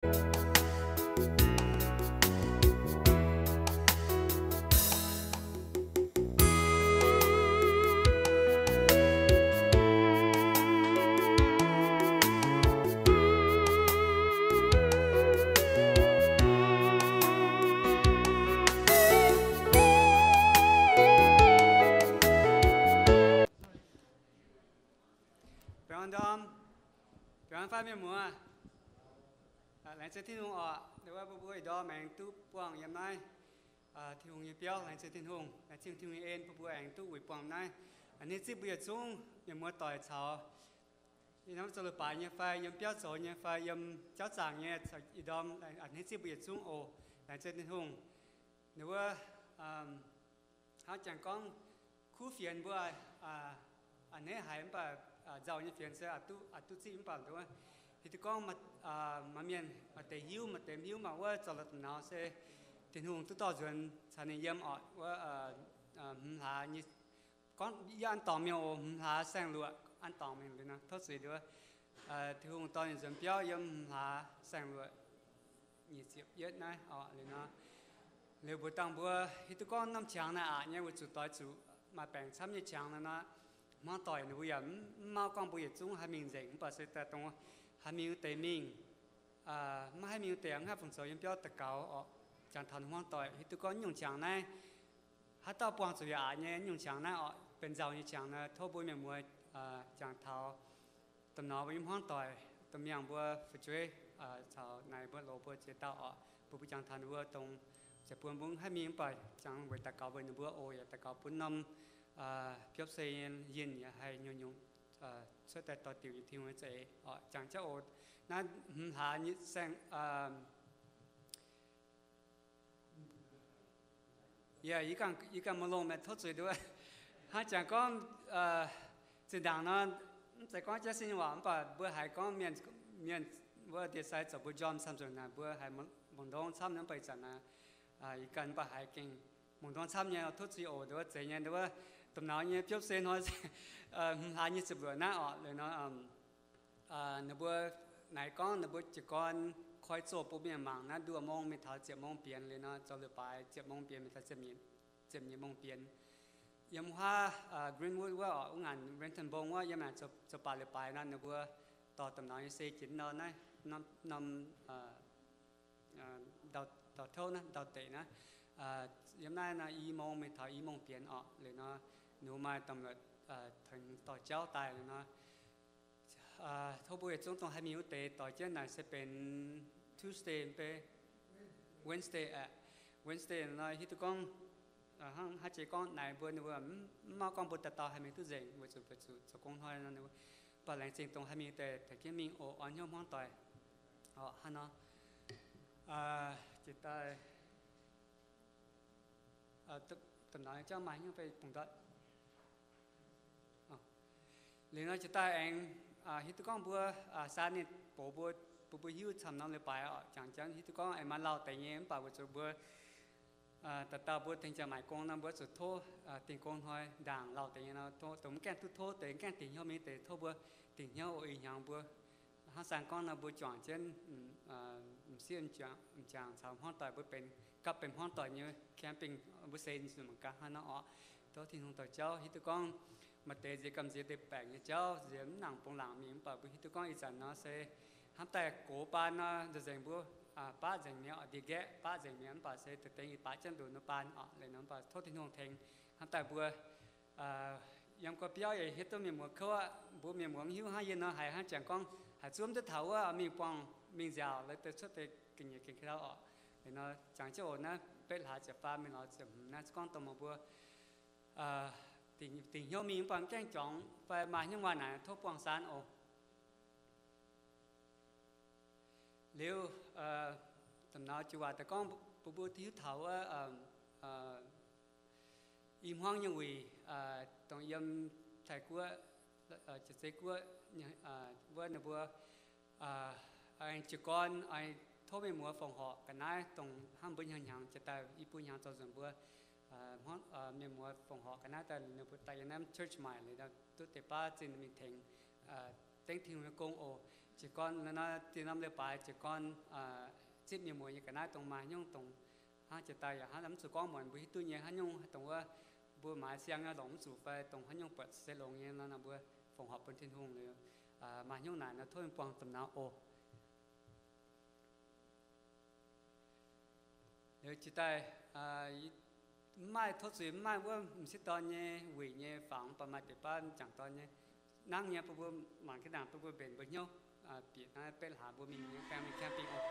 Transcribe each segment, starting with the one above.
Baengh orn ndorm, baengh orn fai mienh muoz. Laengz zingh Tin-Hungh oc, ndau wuov bun mbuo ih ndorm aengx duqv buangh yiem naaiv Tin-Hungh nyei biauv. Laengz zingh Tin-Hungh, laengz zingh Tin-Hungh nyei en bun mbuo aengx duqv wuic buangh naaiv. A'hneiv zipv mbuo yietc zungv mienh muoz doic caux ih norm zoux leiz-baaix nyei fai yiem biauv zoux nyei fai yiem jauv zaangc nyei, ih ndorm a'hneiv zipv mbuo yietc zungv oc. Laengz zingh Tin-Hungh. Ndau wuov hnangv jangx gorngv kuv fienx mbuo a'hneiv haiz mv baac nzauh nyei fienx se aqc duqv zipv mv baac ndau wuov hiuv duqv gorngv maaih mienh maaih deix hiuv maaih deix mv hiuv, mv baac wuov zoux la'da'naaux se Tin-Hungh duqv dorh nzuonx caux ninh yiem oc. Wuov hmz hlaax nyei, gorngv yie an dorngx mienh oc, hmz hlaax saeng-luoqc an dorngx mienh liuz nor tov zuiz ndau wuov Tin-Hungh dorh ninh nzuonx biauv yiem hmz hlaax saeng-luoqc nyic ziepc yietv naaiv oc. Liuz nor, liuz mbuox dangh mbuo hiuv duqv gorngv norm qangx naaiv aqc nyei weic zuqc doix zuqc maaih baengc camv nyei qangx nor, hmuangv doic ninh mbuo yaac mv mauv gorngv mbuo yietc zungv haih mingh nzengc, mv baac se daaih dongh haih mingh wuov deix mingh, maiv haih mingh wuov deix hnangv fungc zoux yiem biauv daux gaux oc. Jangx taux hmuangv doic hiuv duqv gorngv nyungc qangx naaiv haaix dauh buangh zuqc yaac aqc nyei nyungc qangx naaiv oc, benx nzauh nyei qangx nor tov mbuo mienh muoz jangx taux domh nor mbuo nyei hmuangv doic, domh miangh mbuo fu'jueiv caux naaic mbuo loz mbuo ziex dauh oc, bun mbuo jangx taux ninh mbuo dongh ziepc buo mbuo haih mingh mv baac jangx weic daux gaux weic ninh mbuo oc, yaac daux gaux bun norm biopv se nyei yinh yaac haih nyungc-nyungc cuotv daaih dorh diuc nyei Tin-Hungh nyei za'eix oc. Jangx jauv oc. Naaiv hmz hlaax nyei saeng Yie ganh maiv longx maiv tov zuiz nduov. Hnangv jangx gorngv zinh ndaangc nor, mv zeiz gorngv jaav sin waac mv baac mbuo haiz gorngv mienh, mienh wuov ndie-sai zoux mbuo njormh camv nzunc naaic mbuo haiz mungh ndongx camv nyei mv baac ih zanc naaic, yie ganh mv baac haiz gengh mungh ndongx camv nyei, tov zuiz oc. Nduov zeiz nyei nduov, domh nauz nyei biopv se hnoi hmz hlaax nyei ziepc luoqc naaiv orqc, ninh mbuo naaic gorngv ninh mbuo jiez gorn koi zoh bun mienh mangc naaiv nduoh mong mingh taux ziepc mong bienx liuz nor, zoux leiz-baaix ziepc mong bienx mingh taux ziepc nyeic mong bienx. Yiem huaav Greenwood wuov orqc, wuov ngaanc Renton Mbong wuov, yiem naaic zoux baac leiz-baaix nor, ninh mbuo dorh domh nauz nyei se jiex nor naaiv norm ndau touv naaiv, ndau deic naaiv. Yiem naaiv nor i mong mingh taux i mong bienx orqc. Liuz nor, ninh mbuo maaih domh luoqc tengx dorh jauv daaih liuz nor, tov mbuo yietc zungv dongh haih mingh wuov deix doix jienv naaic se benx Tuesday mv bei, Wednesday aqv. Wednesday nor hiuv duqv gorngv hnangv haaix jiex gorngv naaic mbuo ninh mbuo mv mauv gorngv mbuo dauh dauh haih mingh duqv nzengc weic zuqc, weic zuqc zoux gong hnoi nor, mv baac laengz zingh dongh haih mingh deix tengx jienv mingh oc, orn hnyouv hmuangv doic. Orqc, hnangv nor. Jiex daaih domh nauz nyei jauv maaih nyungc fai bungx ndortv. Liuz nor jiex daaih aengx hiuv duqv gorngv mbuo saa ninh box mbuo, bun mbuo hiuv camv norm leiz-baaix orqc. Jangx jienv hiuv duqv gorngv aengx maaih lauh deix nyei mv baac weic zuqc mbuo dauh dauh mbuo tengx jiex maaic gong nor mbuo zuqc tov dingh gong hnoi ndaangc lauh deix nyei nor, dongh mv gaengh duqv tov deix, mv gaengh dingc hnyouv mingh deix, tov mbuo dingc hnyouv oc. Ih hnyangx mbuo hnangv sang gorngv nor mbuo juangc jienv m'sieqv m'jangc caux hmuangv doic mbuo benx gapv benx hmuangv doic nyei camping, mbuo se zuqc mangc gaax hnangv nor orqc. Tov Tin-Hungh dorh jauv. Hiuv duqv gorngv maaih deix nziex gamh nziex deix baengc nyei jauv, nziex mv nangc bungx laangc mingh mv baac mbuo hiuv duqv gorngv ih zanc nor se hnamv daaih gox baan nor, nzengc mbuo baav nzengc mi'aqv, ndie-nqaeqv baav nzengc mi'aqv, mv baac se da'dengx ih baav jienv nduqc nor baan orqc. Liuz nor mv baac tov Tin-Hungh tengx hnamv daaih mbuo yiem gorx-biauv yaac hiuv duqv mienh muoz kouv aqv. Mbuo mienh muoz mv hiuv hnangv yie nor haiz hnangv jangx gorngv haiz zuov mv duqv taux wuov mingh buangh mingh nziaauc lorz deix cuotv deix ga'nyiec gengh ka'ndau orqc. Liuz nor jangx jienv oc, naaiv betv hlaax ziepc faam mingh lorz ziepc hmz naaiv gorngv dongh meih mbuo dingc hnyouv mingh mv baac mv gaengh juangc fai maaih hnyouv waac naaic tov buangh saan oc. Liuz, domh nauz jiu waac daaih gorngv bun mbuo hiuv taux wuov i hmuangv nyei wuic, dongh yiem Taiv Guoqv, Jiex Zei Guoqv wuov ninh mbuo aengx jiez gorn, aengx tov mienh muoz fongc horc ga'naaiv, dongh hnangv mbuo hnyangx-hnyangx jiex daaih i buo hnyangx zoux nzunc mbuo mienh muoz fongc horc ga'naaiv daaih, ninh mbuo daaih yiem naaiv church maaic liuz duqv deix baav zinh mingh tengx dengv Tin-Hungh nyei gong oc. jiez gorn, naaiv norm leiz-baaix jiez gorn zipv mienh muoz nyei ga'naaiv dongh maaih haaix nyungc dongh hnangv jiex daaih yaac hnangv mv zuqc gorngv muonc, mbuo hiuv duqv nyei haaix nyungc dongh wuov mbuo maaiz siang nyei longc mv zuqc fai dongh haaix nyungc buatc se longx nyei nor, mbuo fongc horc bun Tin-Hungh liuz, maaih haaix nyungc naaic nor tov ninh buangh domh nauz oc. Liuz jiex daaih mv maaih tov zuiz, mv maaih wuov m'sieqv dorn nyei wuic nyei fangx, mv baac maaih deix baav m'jangc dorn nyei. Nangv nyei bun mbuo mangc jienv naaic, bun mbuo mbenc mbuo hnyouv, bieqc naaiv betv hlaax mbuo mingh nyei gaengh mingh gaengh bingh oc.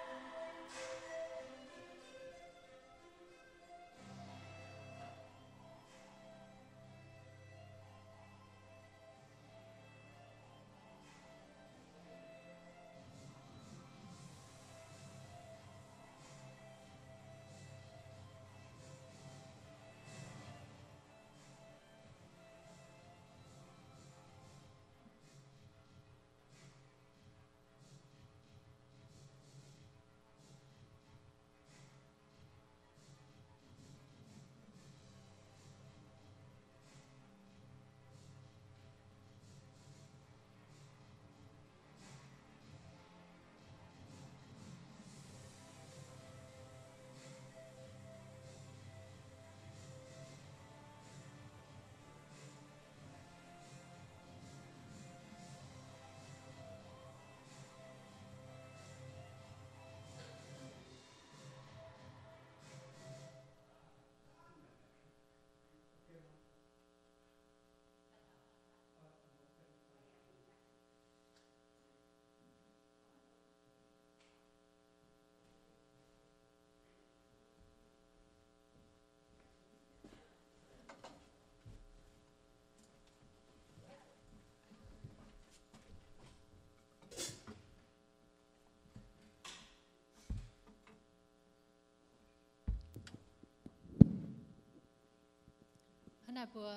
Hnangv naaiv mbuo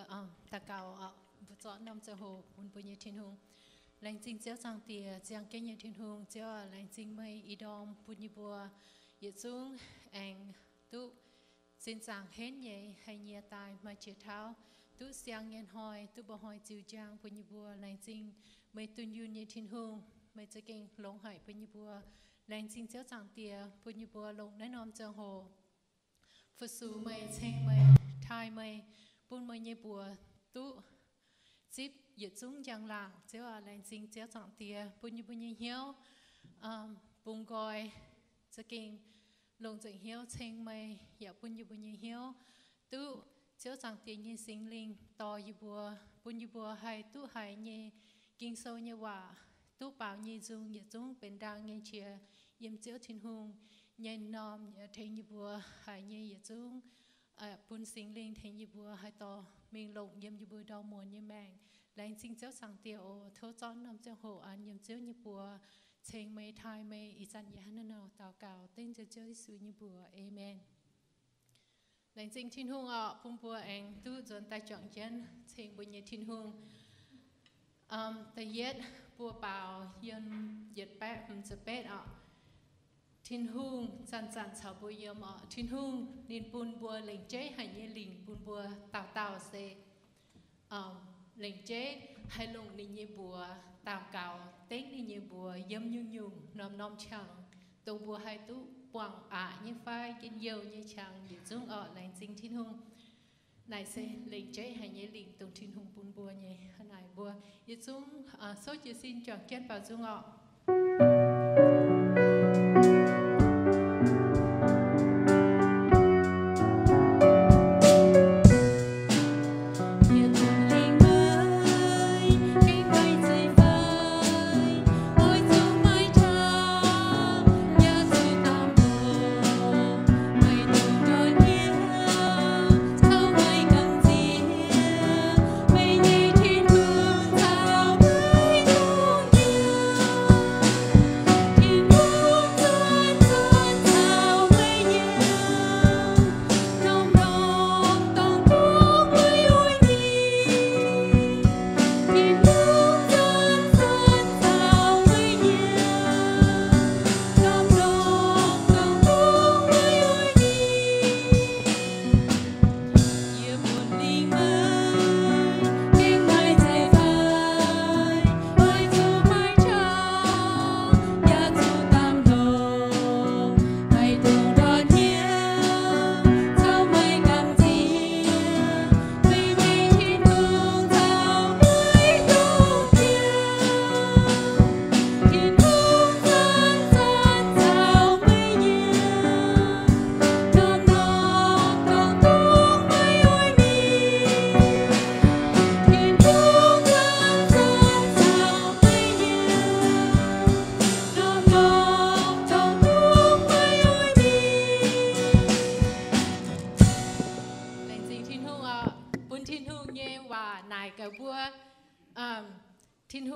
daux gaux, mbuo zorqv norm ziangh hoc bun mbuo nyei Tin-Hungh. Laengz zingh Ziouv Zaangc Diex, ziangh jienv nyei Tin-Hungh. Ziouv aac, laengz zingh meih ih ndorm bun yie mbuo yietc zungv aengx duqv sin zaangc henv nyei, haih nyiex daaih maaih qiex tauv, duqv siang nyei hnoi, duqv mba'hnoi ziux njang bun yie mbuo. Laengz zingh meih dunh yunh nyei Tin-Hungh, meih za'gengh longx haic bun yie mbuo. Laengz zingh Ziouv Zaangc Diex bun yie mbuo longc naaiv norm ziangh hoc fu-sux meih, ceng meih, taaih meih, bun meih nyei mbuox duqv zipv yietc zungv njang-laangc. Ziouv aac, laengz zingh Ziouv Zaangc Diex bun yie mbuo nyei hnyouv bungx nqoi, za'gengh longc nzengc hnyouv ceng meih, yaac bun yie mbuo nyei hnyouv duqv Ziouv Zaangc Diex nyei Singx Lingh dorh yie mbuo, bun yie mbuo haih duqv haiz nyei Ging-Sou nyei waac, duqv baaux nyei nzung yietc zungv benx ndaang nyei qiex yiem Ziouv Tin-Hungh nyei norm, tengx yie mbuo haiz nyei yietc zungv bun Singx Lingh tengx yie mbuo haih dorh mingh longc yiem yie mbuo ndau muonz nyei maengc. Laengz zingh Ziouv Zaangc Diex oc. Tov zorqv norm ziangh hoc an yiem Ziouv nyei buoz, ceng meih, taaih meih. Ih zanc yie hnangv naaiv nor daux gaux dengv nzengc Ziouv Yesu nyei mbuox. Aamen. Laengz zingh Tin-Hungh orqc, bun mbuo aengx duqv nzuonx daaih juangc jienv ceng mbuo nyei Tin-Hungh. Da'yietv mbuo baaux yiem yietc baeqv hmz ziepc betv orqc. Tin-Hungh zanc-zanc caux mbuo yiem orqc. Tin-Hungh ninh bun mbuo lengc jeiv haic nyei lingc bun mbuo dauh dauh se lengc jeiv haih longc ninh nyei mbuox daux gaux, dengv ninh nyei mbuox yiem nyungc-nyungc norm-norm qangx, dongh mbuo haih duqv buangh aqc nyei fai njien-youh nyei qangx yietc zungv orqc. Laengz zingh Tin-Hungh. Naaiv se lengc jeiv haic nyei lingc dongh Tin-Hungh bun mbuo nyei. Hnangv naaic mbuo yietc zungv souv jiez sin juangc jienv baaux nzung orqc.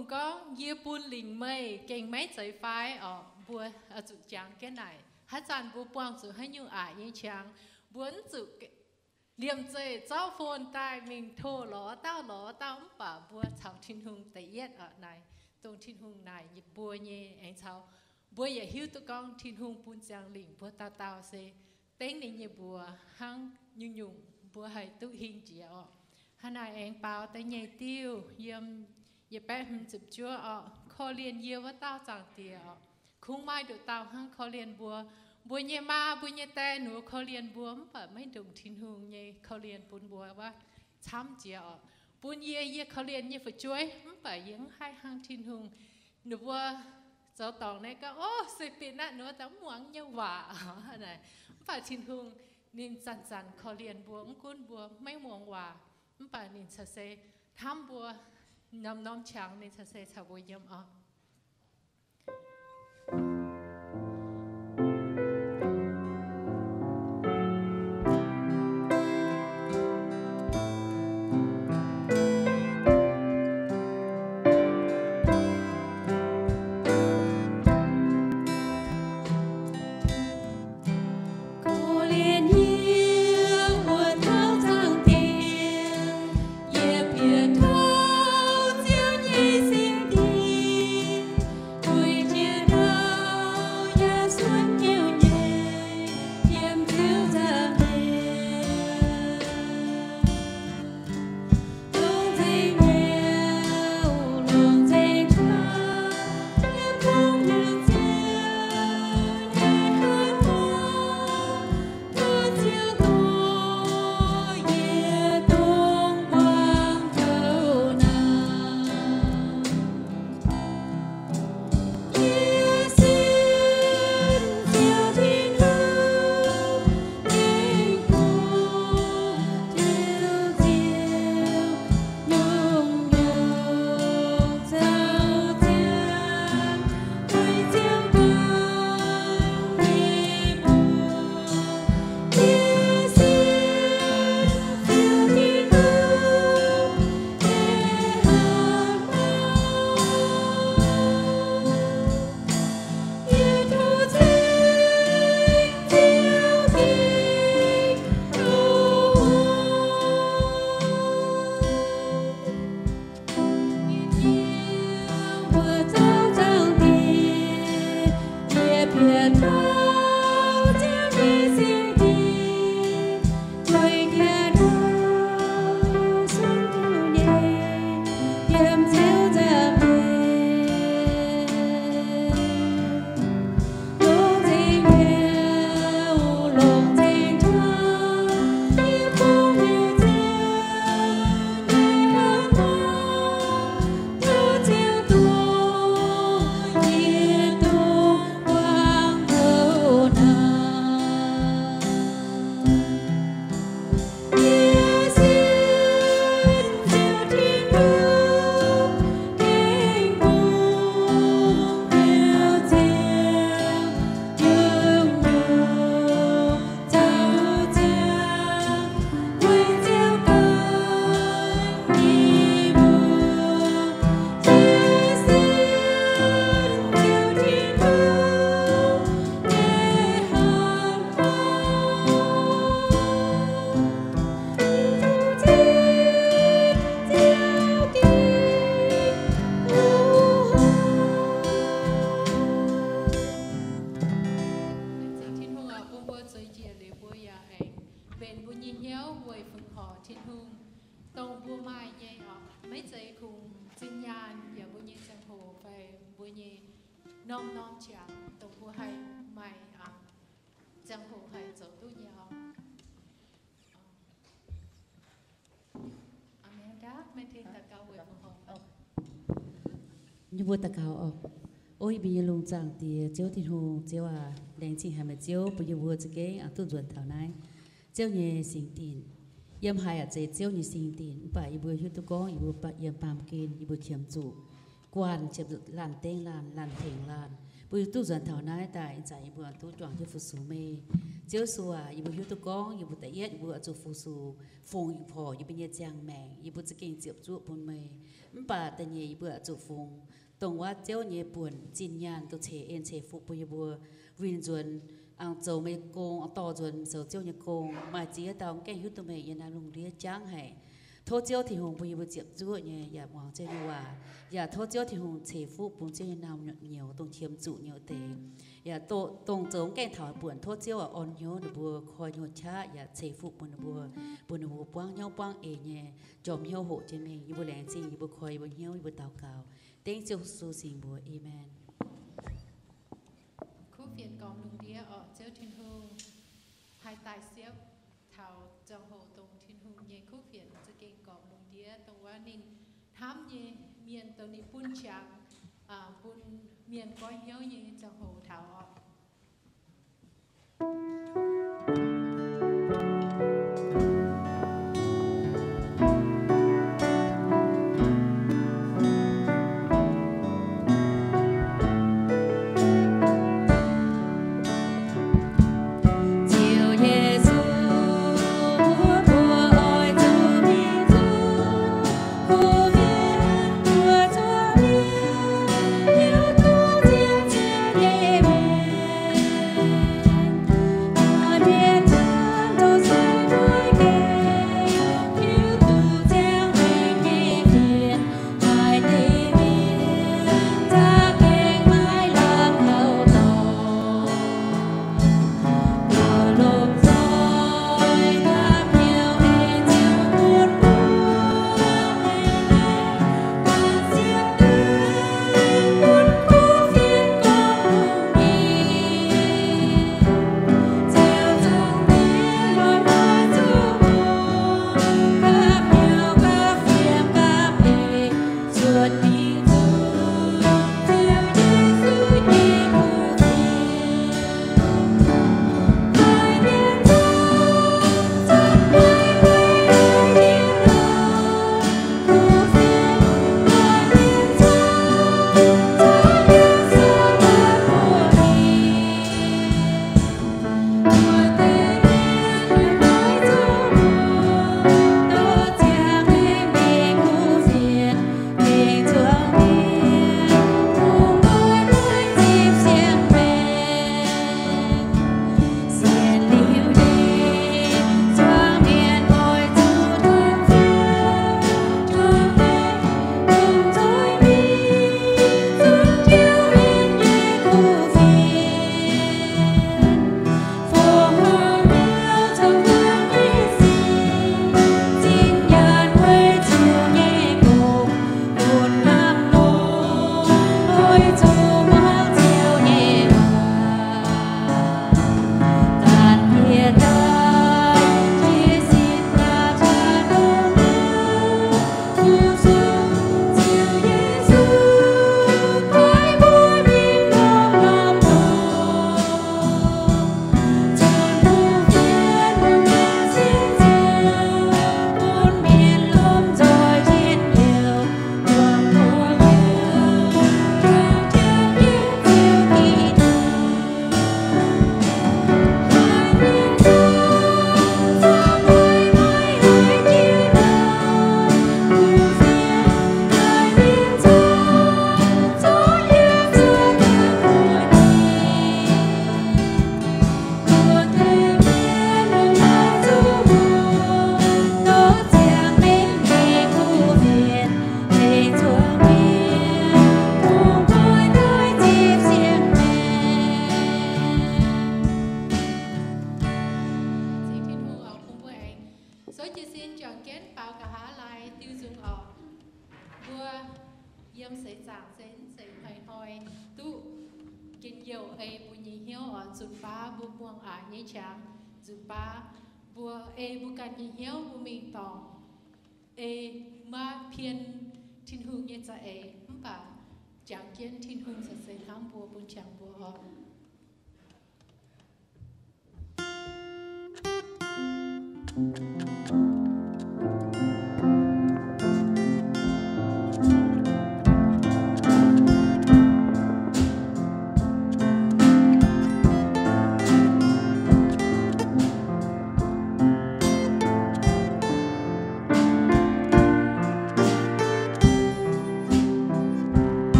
Tin-Hungh gorngv, Yie bun lingc meih, gengh maiv zeiz fai orqc? Mbuo zuqc jangx jienv naaic. Haaix zanc mbuo buangh zuqc haaix nyungc aqc nyei qangx, mbuo mv zuqc liemh zeih zorqv phone daaih mingh tov lorz dauh lorz dauh, mv baac mbuo caux Tin-Hungh da'yietv orqc. Naaic dongh Tin-Hungh naaic mbuo nyei aengx caux mbuo yaac hiuv duqv gorngv Tin-Hungh bun ziangx lingc mbuo dauh dauh se dengv ninh nyei mbuox hnangv nyungc-nyungc mbuo haih duqv hingh jiex orqc. Hnangv naaic aengx baaux da'nyeic diuh yiem yietc baeqv hmz ziepc juov orqc, korv-lienh yie wuov dauh Zaangc Diex orqc. Kungx maaih nduqc dauh hnangv korv-lienh mbuo. Mbuo nyei maa, mbuo nyei die nduov korv-lienh mbuo, mv baac maiv ndongc Tin-Hungh nyei korv-lienh bun mbuo wuov camv jiex orqc. Bun yie, yie korv-lienh nyei fu'jueiv, mv baac yie mv haih hnangv Tin-Hungh. Ninh mbuo zoux dorngc naaiv gorngv, Ov, se benx naaiv nduov daaih mv muangx nyei waac. Mv baac Tin-Hungh ninh zanc-zanc korv-lienh mbuo, mv gunv mbuo maiv muangx waac, mv baac ninh caux se hnamv mbuo, norm-norm qangx ninh caux se caux mbuo yiem orqc. Korv-lienh yie wuov dauh Zaangc Diex, yie bieqc taux Ziouv nyei singx dinc, gueic jiex ndau yaac suonc hnyouv nyei, yiem Ziouv nza'hmien. Laengz zingh Tin-Hungh oc, bun mbuo zueiz njiec liuz mbuo yaac aengx mbenc mbuo nyei hnyouv weic fungx horc Tin-Hungh, dongh mbuo maaih nyei oc. Maiv zeiz kungx zinh nyaanh yaac mbuo nyei ziangh hoc fai mbuo nyei norm-norm qangx, dongh mbuo haih maaih ziangh hoc haih zoux duqv nyei oc. Yie mbuo daux gaux oc. O yie mbuo nyei lungh zaangc Diex, Ziouv Tin-Hungh, Ziouv aac, laengz zingh haic meih Ziouv bun yie mbuo za'gengh duqv nzuonx taux naaiv Ziouv nyei singx dinc. Yiem haaix yaac zeiz Ziouv nyei singx dinc, mv baac yie mbuo hiuv duqv gorngv yie mbuo yiem baamh gen yie mbuo qiemx zuqc guanh, qiemx zuqc laanh dengv laanh, laanh tengx laanh. Mbuo duqv nzuonx taux naaiv daaih, ih zanc yie mbuo duqv juangc jienv fu-sux meih. Ziouv Yesu aac, yie mbuo hiuv duqv gorngv yie mbuo da'yietv yie mbuo oix zuqc fu-sux fongc porc yie mbuo nyei ziangh maengc, yie mbuo za'gengh ziepc zuoqv bun meih. Mv baac da'nyeic yie mbuo oix zuqc fungx dongh wuov Ziouv nyei buonc zinh nyaanh dongh ceix en ceix fuqv bun yie mbuo winh nzuonx, aengx zoux meih gong, aengx dorh nzuonx zoux Ziouv nyei gong. Maaih ziex dauh gengh hiuv duqv meih yiem naaiv lungh ndiev jangv haic. Tov Ziouv Tin-Hungh bun yie mbuo ziepc zuoqv nyei yaac muangx Ziouv nyei waac, yaac tov Ziouv Tin-Hungh ceix fuqv bun Ziouv nyei naamh nyouz dongh qiemx zuqc nyei wuov deix, yaac dongh zoux gengh taux buonc, tov Ziouv orn hnyouv ninh mbuo, koi hnyouv qaqv yaac ceix fuqv bun ninh mbuo, bun ninh mbuo buangv hnyouv buangv eix nyei, njormh hnyouv hoqc jienv mingh. Yie mbuo laengz zingh, yie mbuo koi yie mbuo hnyouv, yie mbuo daux gaux dengv Ziouv Yesu nyei mbuox. Aamen. Kuv fienx gormx lungh ndiev orqc, Ziouv Tin-Hungh, haih daaih siepv taux ziangh hoc dongh Tin-Hungh nyei kuv fienx za'gengh gormx lungh ndiev, dongh wuov ninh hnamv nyei mienh, dongh ninh bun qangx bun mienh goiv hnyouv nyei ziangh hoc taux orqc. Sou jiez sin juangc jienv baaux nqa'haav laai diuh nzung orqc. Mbuo yiem seix zaangc se, se hnoi-hnoi duqv njien-youh ei mbuo nyei hnyouv oc. Nzunc baav mbuo muangx aqc nyei qangx, nzunc baav mbuo ei mbuo ganh nyei hnyouv mbuo mingh dorngc, ei maiv pien Tin-Hungh nyei za'eix, mv baac jangx jienv Tin-Hungh se hnamv mbuo, bun qangx mbuo oc.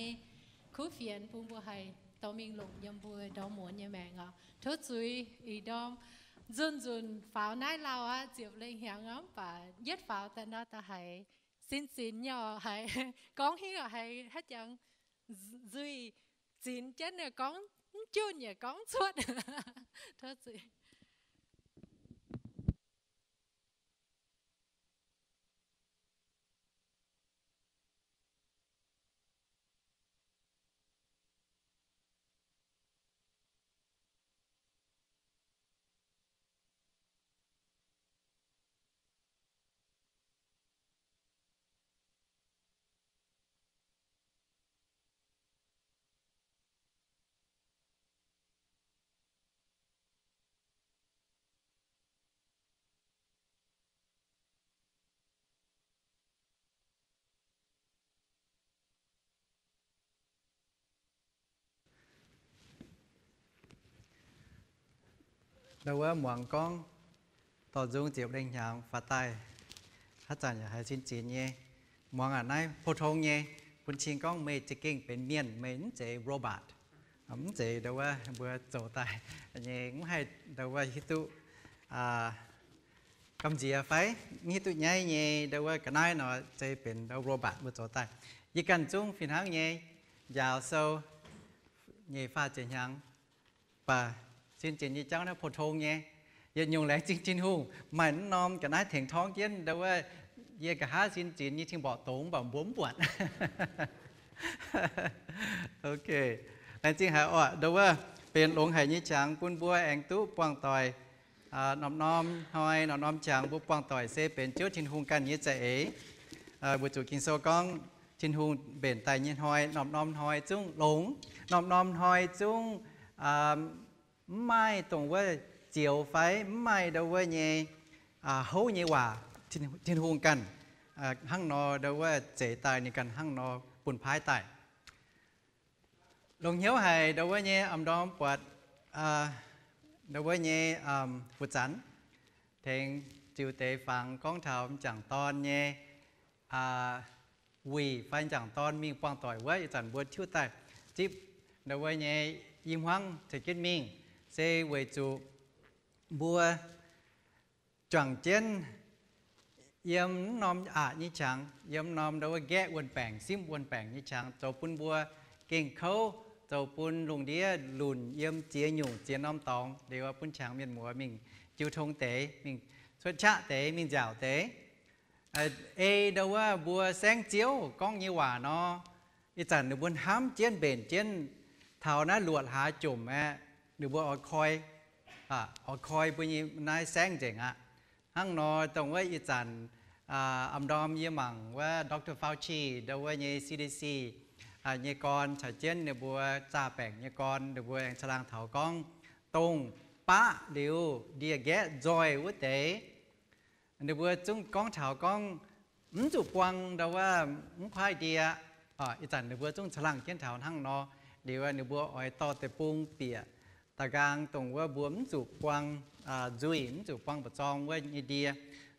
nyei kuv fienx bun mbuo haih dorh mingh longc yiem mbuo ndorm muonz nyei maengc oc. Tov zuiz ih ndorm nzunc nzunc faaux naaiv lauh aqv, ziepc lengh hnyangx aqv, mv baac yietv faaux daaih nor da'haiz sin zinx nyei oc, haiz gorngv hingv haiz haaix jangx nzuih zinx jienv gorngv mv junh yaac gorngv cuotv. Tov zuiz. Ndau wuov muangx gorngv dorh nzung ziepc lengh hnyangx faaux daaih, haaix zanc yaac haiz sin zinx nyei. Muangx aqv, naaiv pou-tong nyei, bun cing gorngv meih za'gengh benx mienh, meih mv zeiz robot, mv zeiz ndau wuov mbuo zoux daaih nyei, mv haih ndau wuov hiuv duqv gamh nziex fai mv hiuv duqv nyaiv nyei ndau wuov ga'naaiv nor, zeiz benx ndau robot mbuo zoux daaih. Yie ganh zungv fih hnangv nyei, njaaux sou nyeic faah ziepc hnyangx, baac sin zinx nyei jauv naaiv pou-tong nyei. Yietc nyungc laengz zingh Tin-Hungh, maaih mv norm ga'naaiv tengx torngv jienv ndau wuov yie nqa'haav sin zinx nyei cing-mborqc dongz, mv baac mbuo mv buatc. Ok, laengz zingh haic oc. Ndau wuov benx longx haic nyei qangx bun mbuo aengx duqv buangh doic norm-norm hnoi, norm-norm qangx mbuo buangh doic se benx Ziouv Tin-Hungh ganh nyei za'eix. Weic zuqc Ging-Sou gorngv Tin-Hungh mbenc daaih nyei hnoi, norm-norm hnoi zungv longx, norm-norm hnoi zungv mv maaih dongh wuov zioux fai mv maaih ndau wuov nyei houv nyei waac, Tin-Hungh ganh hnangv nor ndau wuov zeix daaih, ninh ganh hnangv nor bun paaiv daaih. Longx hnyouv haic ndau wuov nyei m'ndorm buatc ndau wuov nyei fu'zanx tengx ziux deix fangx gorngv taux m'jangc dorn nyei wuic fai m'jangc dorn mingh buangh doic wuov. Ih zanc mbuo tiuv daaih zipv ndau wuov nyei i hmuangv ceix jienv mingh, se weic zuqc mbuo juangc jienv yiem mv norm aqc nyei qangx, yiem mv norm ndau wuov nqaeqv wuon-baengc, simv wuon-baengc nyei qangx, zoux bun mbuo gengh kouv, zoux bun lungh ndiev lunc yiem ziex nyungc ziex norm dorngx, liuz bun qangx mienh muoz mingh jiu tong deix, mingh cuotv qaqv deix, mingh nziaauc deix. Ei ndau wuov mbuo saengv Ziouv gorngv nyei waac nor, ih zanc ninh mbuo hnamv jienv mbenc jienv taux naaiv luoqc hlaax jomc aeqv, ninh mbuo oix koi, oix koi mbuo nyei naaiv saengv nzengc aqv. Hnangv nor dongh wuov ih zanc m'ndorm yie mangc wuov Doctor Fauci ndau wuov nyei C D C nyei gorn caux jienv ninh mbuo zaah baengc nyei gorn, ninh mbuo aengx caangh laangh taux gorngv dongh baqv liuz ndie-nqaeqv nzoih wuov deix, ninh mbuo zungv gorngv taux gorngv mv zuqc buang ndau wuov mv kuaaiv ndie. Ih zanc ninh mbuo zungv caangh laangh jienv taux hnangv nor. Liuz ninh mbuo oix dorh deic-bung bieqc da'nqaang dongh wuov mbuo mv zuqc buang nzuih, mv zuqc buang mba'zorng wuov nyei ndie.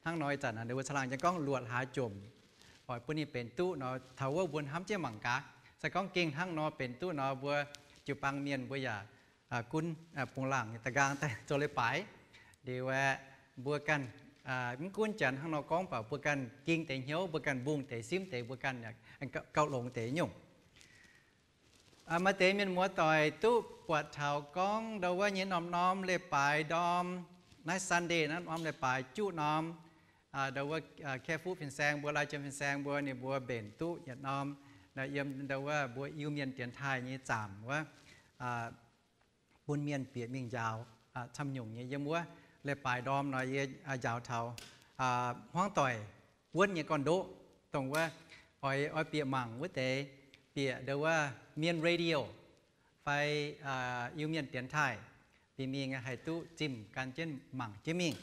Hnangv nor ih zanc ninh mbuo caangh laangh jienv gorngv luoqc hlaax jomc, oix bun ninh benx duqv nor, taux wuov mbuo hnamv jienv mangc gaax. Se gorngv gengh hnangv nor benx duqv nor, mbuo jiu-baang mienh mbuo yaac gunv bungx laangc nyei da'nqaang daaih zoux leiz-baaix. Liuz aeqv, mbuo ganh mv gunv janx hnangv nor gorngv, mv baac mbuo ganh ging deix hnyouv, mbuo ganh mbungh deix, simv deix, mbuo ganh gauh longx deix nyungc. Maaih deix mienh muoz-doic duqv buatc taux gorngv ndau wuov nyei norm-norm leiz-baaix ndorm, naaiv Sunday naaiv norm leiz-baaix juqv norm, ndau wuov Kaeqv-Fuqv fin-saeng mbuo, Lai Jiem fin-saeng mbuo, ninh mbuo mbenc duqv yietc norm, yiem ndau wuov mbuo Iu-Mienh dienx taaih nyei zaamc wuov, bun mienh bieqc mingh njaaux camv nyungc nyei. Yiem wuov leiz-baaix ndorm nor yie njaaux taux hmuangv doic wuonv nyei gorn-ndoqv, dongh wuov oix, oix bieqc mangc wuov deix, bieqc ndau wuov Mien Radio fai Iu-Mienh dienx taaih, bieqc mingh haih duqv zimh gan jienv mangc jienv mingh.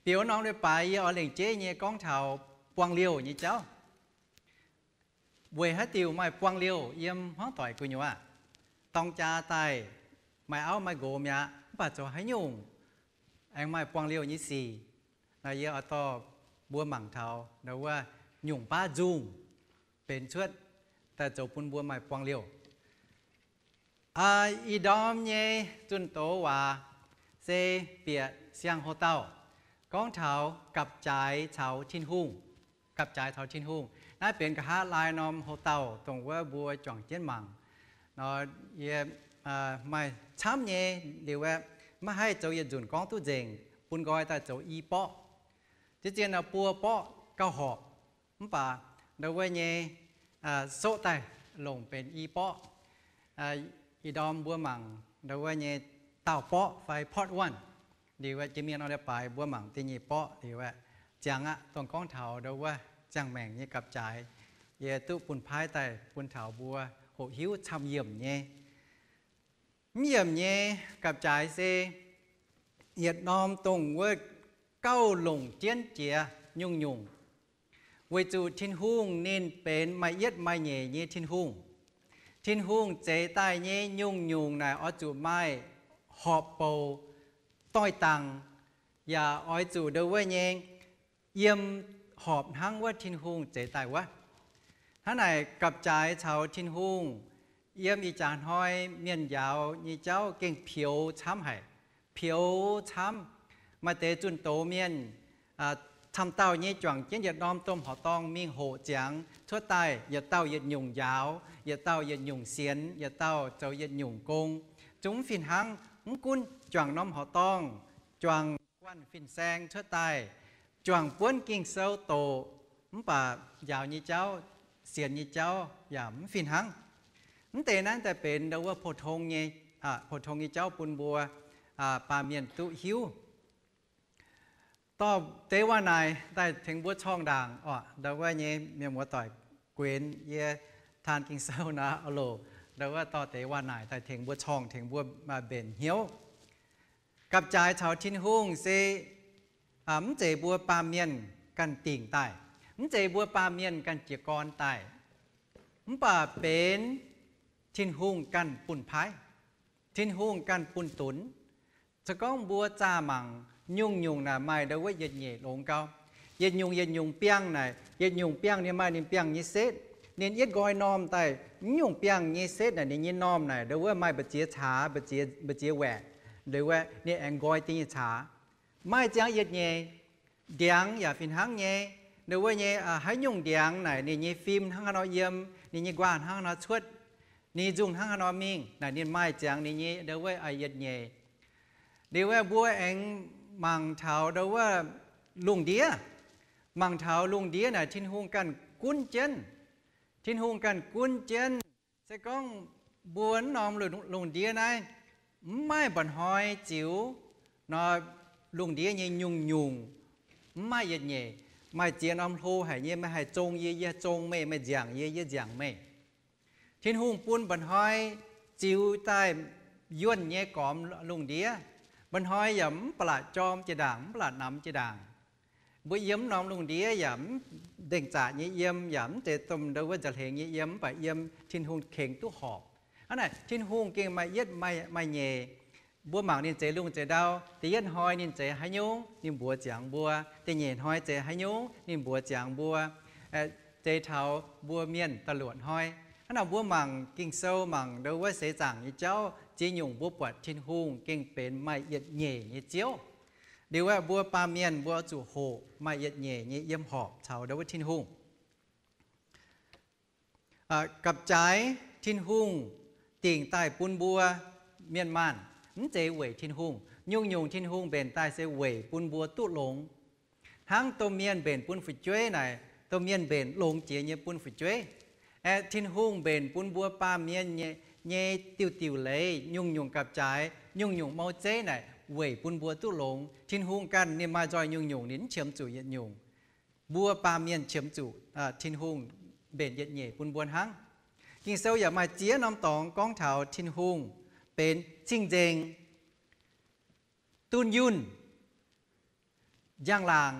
Bieqc wuov norm leiz-baaix yie oix lengc jeiv nyei gorngv taux buangh liouh nyei jauv. Weic haaix diuc maaih buangh liouh yiem hmuangv doic gu'nyuoz? Dorng jaa daaih, maaih auv maaih nqox mi'aqv, mv baac zoux haaix nyungc aengx maaih buangh liouh nyei sic? Naaiv yie oix dorh mbuo mangc taux ndau wuov nyungc baav nzungh benx cuotv daaih zoux bun mbuo maaih buangh liouh. Ih ndorm nyei zunh doz waac se bieqc siang-houx-daauh, gorngv taux gapv-jaaix caux Tin-Hungh. Gapv-jaaix caux Tin-Hungh. Naaiv benx nqa'haav laai norm houx-daauh dongh wuov mbuo juangc jienv mangc. Nor, yie maaih camv nyei liuz aeqv, maiv haih zoux yietc nzunc gorngv duqv nzengc, bun nqoi daaih zoux i borqv. Zien-zien nor buo borqv gauh horpc, mv baac ndau wuov nyei soqv daaih longc benx i borqv. Ih ndorm mbuo mangc ndau wuov nyei daauh borqv fai part one. Liuz aeqv, jiex mingh nor leiz-baaix mbuo mangc da'nyeic borqv liuz aeqv, ziangx aqv, dongh gorngv taux ndau wuov ziangh maengc nyei gapv-jaaix. Yie duqv bun paaiv daaih bun taux mbuo hoqc hiuv camv-yiemc nyei. Mv yiemc nyei gapv-jaaix se yietc norm dongh wuov gauh longc jienv jiex nyungc-nyungc. Weic zuqc Tin-Hungh ninh benx maaih yietv maaih nyeic nyei Tin-Hungh. Tin-Hungh zeix daaih nyei nyungc-nyungc naaic oix zuqc maaih horpc bouc doix-dangx, yaac oix zuqc ndau wuov nyei yiem horpc hnangv wuov Tin-Hungh zeix daaih wuov. Hnangv naaic gapv-jaaix caux Tin-Hungh yiem ih jaax hnoi mienh njaaux nyei jauv gengh pioux camv haic. Pioux camv. Maaih deix zunh doz mienh camv-dauh nyei juangc jienv yietc norm domh horqc dorngh mingh hoqc ziangx cuotv daaih, yietc dauh yietc nyungc njaaux, yietc dauh yietc nyungc sienx, yietc dauh zoux yietc nyungc gong. Zungv mv fih hnangv. Mv gunv juangc norm horqc dorngh, juangc guanh fin-saeng cuotv daaih, juangc buonv Ging-Sou doqc, mv baac njaaux nyei jauv, sienx nyei jauv yaac mv fih hnangv. Mv deix naaiv daaih benx ndau wuov pou-tong nyei, pou-tong nyei jauv bun mbuo baamh mienh duqv hiuv. Dorh deix waac-naaic daaih tengx mbuo corngh ndaangc oc. Ndau wuov nyei mienh muoz-doic, guenx yie taan Ging-Sou naaic oc loc, ndau wuov dorh deix waac-naaic daaih tengx mbuo corngh, tengx mbuo mbenc hnyouv. Gapv-jaaix caux Tin-Hungh se mv zeiz mbuo baamh mienh ganh dingc daaih, mv zeiz mbuo baamh mienh ganh jiez gorn daaih, mv baac benx Tin-Hungh ganh bun paaiv, Tin-Hungh ganh bun dunx. Se gorngv mbuo zaah mangc, nyungc-nyungc naaic maaih ndau wuov yietc nyeic longx gau. Yietc nyungc yietc nyungc biangh naaic, yietc nyungc biangh ninh maaih ninh biangh nyei setv. Ninh yietv nqoi normh daaih, mv nyungc biangh nyei setv naaic ninh nyei normh naaic ndau wuov maaih mbu'ziex caax, mbu'ziex waeqc, ndau wuov ninh aengx nqoi deix nyei caax. Maaih ziangx yietc nyeic, ndiangx yaac fih hnangv nyei. Ndau wuov nyei haaix nyungc ndiangx naaic ninh nyei fim hnangv haaix nor yiem, ninh nyei nquaah hnangv haaix nor cuotv, ninh nzungh hnangv haaix nor mingh naaic ninh maaih ziangx ninh nyei ndau wuov yietc nyeic. Liuz aeqv, mbuo aengx mangc taux ndau wuov lungh ndiev. Mangc taux lungh ndiev naaic Tin-Hungh ganh gunv jienv. Tin-Hungh ganh gunv jienv. Se gorngv mbuo norm lungh ndiev naaiv mv maaih mba'hnoi ziux nor, lungh ndiev nyei nyungc-nyungc mv maaih yietc nyeic. Maaih ziex norm hlo haic nyei, meih haih zong yie, yie zong meih, meih nziaangc yie, yie nziaangc meih. Tin-Hungh bun mba'hnoi ziux daaih yuonh nyei gormx lungh ndiev. Mba'hnoi yaac mv ba'laqc jorm jiex ndaangc, mv ba'laqc namx jiex ndaangc. Mbuo yiem mv norm lungh ndiev yaac mv ndengh zaqc nyei yiem, yaac mv zeiz domh ndau wuov nza'hengx nyei yiem, mv baac yiem Tin-Hungh kengx duqv horpc. Hnangv naaic Tin-Hungh gengh maaih yietv maaih nyeic. Mbuo mangc ninh zeix lungh zeix ndau, da'yietv hnoi ninh zeix haaix nyungc, ninh mbuox ziangx mbuo. Da'nyeic hnoi zeix haaix nyungc, ninh mbuox ziangx mbuo. Zeix taux mbuo mienh da'luoqc hnoi. Hnangv naaic mbuo mangc Ging-Sou, mangc ndau wuov seix zaangc nyei jauv, ziex nyungc mbuo buatc Tin-Hungh gengh benx maaih yietc nyeic nyei Ziouv. Liuz aeqv, mbuo baamh mienh mbuo zuqc hoqc maaih yietc nyeic nyei yiem horpc caux ndau wuov Tin-Hungh. Gapv-jaaix Tin-Hungh dingc daaih bun mbuo mienh maanh, mv zeiz weic Tin-Hungh. Nyungc-nyungc Tin-Hungh mbenc daaih se weic bun mbuo duqv longx. Hnangv domh mienh mbenc bun fu'jueiv naaic, domh mienh mbenc longx jiex nyei bun fu'jueiv. Aeqv, Tin-Hungh mbenc bun mbuo baamh mienh nyei diuh diuh leiz, nyungc-nyungc gapv-jaaix, nyungc-nyungc mouv zeiv naaic weic bun mbuo duqv longx. Tin-Hungh ganh ninh maaih nzoih nyungc-nyungc, ninh mv qiemx zuqc yietc nyungc. Mbuo baamh mienh qiemx zuqc Tin-Hungh mbenc yietc nyeic bun mbuo hnangv. Ging-Sou yaac maaih ziex norm dorngx gorngv taux Tin-Hungh benx cing-nzengc, dunh yunh, njang-laangc.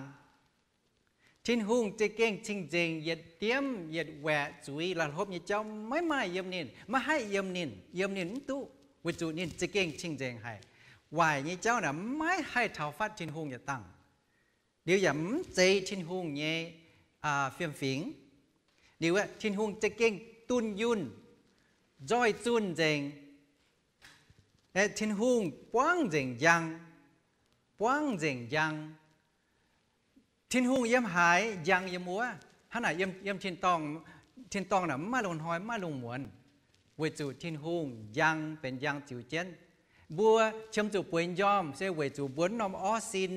Tin-Hungh za'gengh cing-nzengc, yietc diemv yietc waeqc zuiz la'hlopv nyei jauv maiv maaih yiem ninh, maiv haih yiem ninh, yiem ninh mv duqv, weic zuqc ninh za'gengh cing-nzengc haic. Waaic nyei jauv naaic maiv haih taux fatv Tin-Hungh yietc dangh. Liuz yaac mv zeiz Tin-Hungh nyei fiem-fingx. Liuz aeqv, Tin-Hungh za'gengh dunh yunh, nzoih zunh nzengc. Tin-Hungh buangv nzengc njang, buangv nzengc njang. Tin-Hungh yiem haaix, njang yiem wuov. Hnangv naaic yiem, yiem tin-dorngh, tin-dorngh naaic mv maaih lungh hnoi, mv maaih lungh muonz, weic zuqc Tin-Hungh njang benx njang ziux jienv. Mbuo qiemx zuqc bueix njormh se weic zuqc mbuo wuov norm orv sin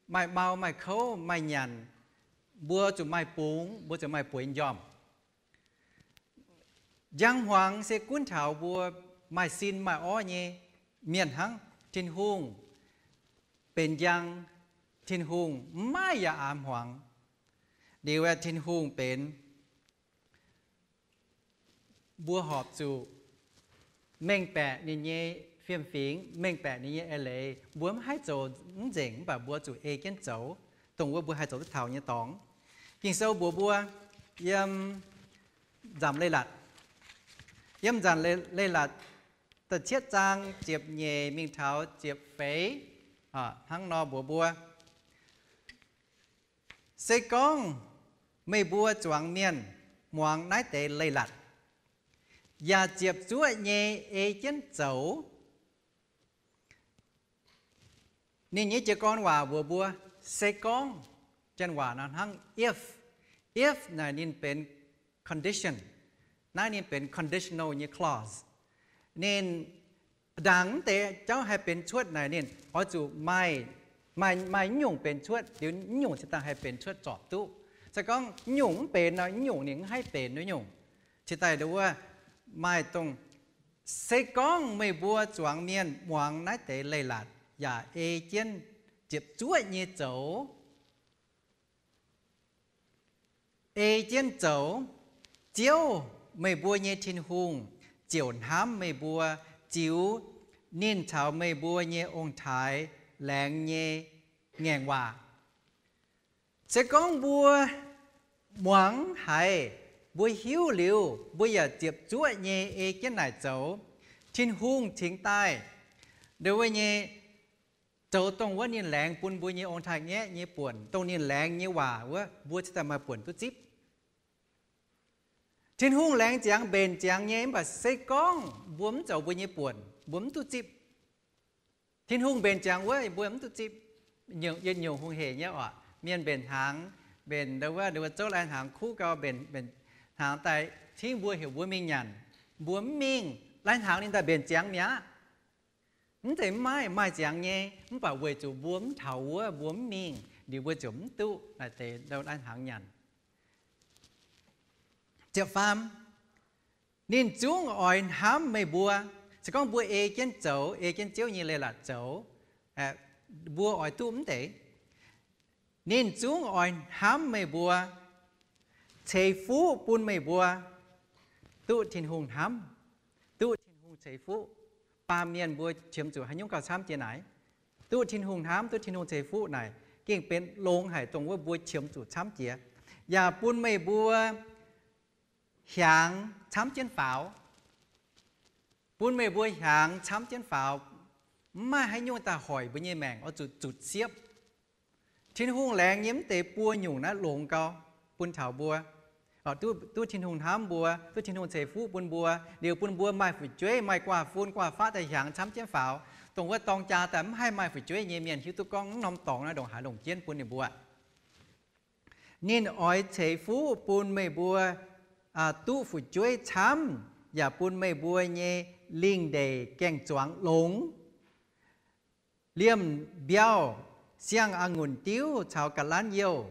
maaih mau, maaih kouv, maaih nyanc, mbuo zuqc maaih bungx, mbuo zuqc maaih bueix njormh. Njang hmuangx se gunv taux mbuo maaih sin maaih orv nyei mienh hnangv. Tin-Hungh benx njang, Tin-Hungh mv maaih yaac aax hmuangx. Liuz aeqv, Tin-Hungh benx, mbuo horpc zuqc mengh baeqc ninh nyei fiem-fingx, mengh baeqc ninh nyei eix leiz. Mbuo mv haih zoux mv nzengc, mv baac mbuo zuqc ei jienv zoux dongh wuov mbuo haih zoux duqv taux nyei dorngx. Ging-Sou mbuox mbuo yiem Nzamc Leiz-Latc, yiem Nzamc Leiz-Latc da'cietv zaang ziepc nyeic mingh taux ziepc feix, hnangv nor mbuox mbuo, se gorngv meih mbuo zuangx mienh muangx naaiv deix leiz-latc, yaac ziepc zuoqv nyei ei jienv zoux, ninh nyei jiez gorn waac mbuox mbuo, se gorngv. Janx waac nor hnangv if. If naaic ninh benx condition. Naaiv ninh benx conditional nyei clause. Ninh ndaangc mv deix jauv haih benx cuotv naaic ninh oix zuqc maaih, maaih, maaih mv nyungc benx cuotv, liuz mv nyungc cingx daaih haih benx cuotv zorpc duqv. Se gorngv mv nyungc mv benx nor, mv nyungc ninh mv haih benx wuov nyungc. Cingx daaih nduov maaih dongh, se gorngv meih mbuo zuangx mienh muangx naaiv deix leiz-latc yaac ei jienv ziepc zuoqv nyei zoux, ei jienv zoux, Ziouv, meih mbuo nyei Tin-Hungh, ziouc hnamv meih mbuo, ziux ninh caux meih mbuo nyei ong-taaix laengz nyei ngaengc waac. Se gorngv mbuo muangx haiz, mbuo hiuv liuz, mbuo yaac ziepc zuoqv nyei ei jienv naaic zoux, Tin-Hungh cingx daaih, nduov nyei, zoux dongh wuov ninh laengz bun mbuo nyei ong-taaix-ngaeqv nyei buonc, dongh ninh laengz nyei waac wuov, mbuo cingx daaih maaih buonc duqv zipv. Tin-Hungh laengz ziangx mbenc ziangx nyei, mv baac se gorngv mbuo mv zoux mbuo nyei buonc, mbuo mv duqv zipv. Tin-Hungh mbenc ziangx wuov, mbuo mv duqv zipv. Yietc nyungc hungh hec nyei oc. Mienh mbenc hnaangx, mbenc nduov, nduov zouv lai-hnaangx kuv gau, mbenc, mbenc hnaangx daaih cingv mbuo heuc mbuo mingh nyanc. Mbuo mv mingh, lai-hnaangx ninh daaih mbenc ziangx mi'aqv. Mv zeiz mv maaih, maaih ziangx nyei, mv baac weic zuqc mbuo mv taux wuov, mbuo mv mingh, liuz mbuo ziouc mv duqv naaic deix lai-hnaangx nyanc. Ziepc faam, ninh zungv oix hnamv meih mbuo. Se gorngv mbuo ei jienv zoux, ei jienv Ziouv nyei leiz-latc zoux, mbuo oix duqv mv deix. Ninh zungv oix hnamv meih mbuo, ceix fuqv bun meih mbuo duqv Tin-Hungh hnamv, duqv Tin-Hungh ceix fuqv. Baamh mienh mbuo qiemx zuqc haaix nyungc gauh camv jiex naaic? Duqv Tin-Hungh hnamv, duqv Tin-Hungh ceix fuqv naaic gengh benx longx haic dongh wuov mbuo qiemx zuqc camv jiex. Yaac bun meih mbuo hiaangx camv jienv faaux. Bun meih mbuo hiaangx camv jienv faaux. Mv maaih haaix nyungc daaih hoic mbuo nyei maengc oix zuqc zutc siepv. Tin-Hungh laengz nyei mv deix buo nyungc naaiv longx gau bun taux mbuo. Duqv, duqv Tin-Hungh hnamv mbuo, duqv Tin-Hungh ceix fuqv bun mbuo, liuz bun mbuo maaih fu'jueiv, maaih guaax fun guaax faqv daaih hiaangx camv jienv faaux, dongh wuov dorng jaa daaih mv haih maaih fu'jueiv nyei mienh hiuv duqv gorngv mv norm dorngx naaiv ndongc haaix longc jienv bun ninh mbuo. Ninh oix ceix fuqv bun meih mbuo duqv fu'jueiv camv, yaac bun meih mbuo nyei lingh ndeic gaeng-zuangx longx. Liemh mbiauh, siang-a'ngunc diuv caux ga'lanv youh,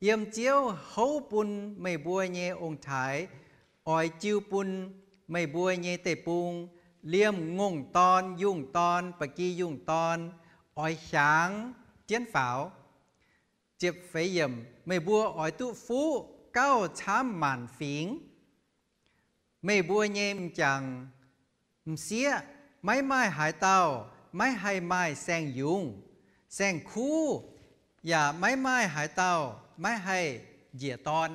yiem Ziouv houv bun meih mbuo nyei ong-taaix, oix jiu bun meih mbuo nyei deic-bung, liemh ngongh dorn, yungh dorn, ba'gi yungh dorn, oix hiaangx jienv faaux. Ziepc feix yiemc, meih mbuo oix duqv fuqv gauh camv maanc fingx. Meih mbuo nyei m'jangc m'sieqv maiv maaih haaix dauh maiv haih maaih saeng-yungz, saeng-kuv, yaac maiv maaih haaix dauh maiv haih njiec dorn.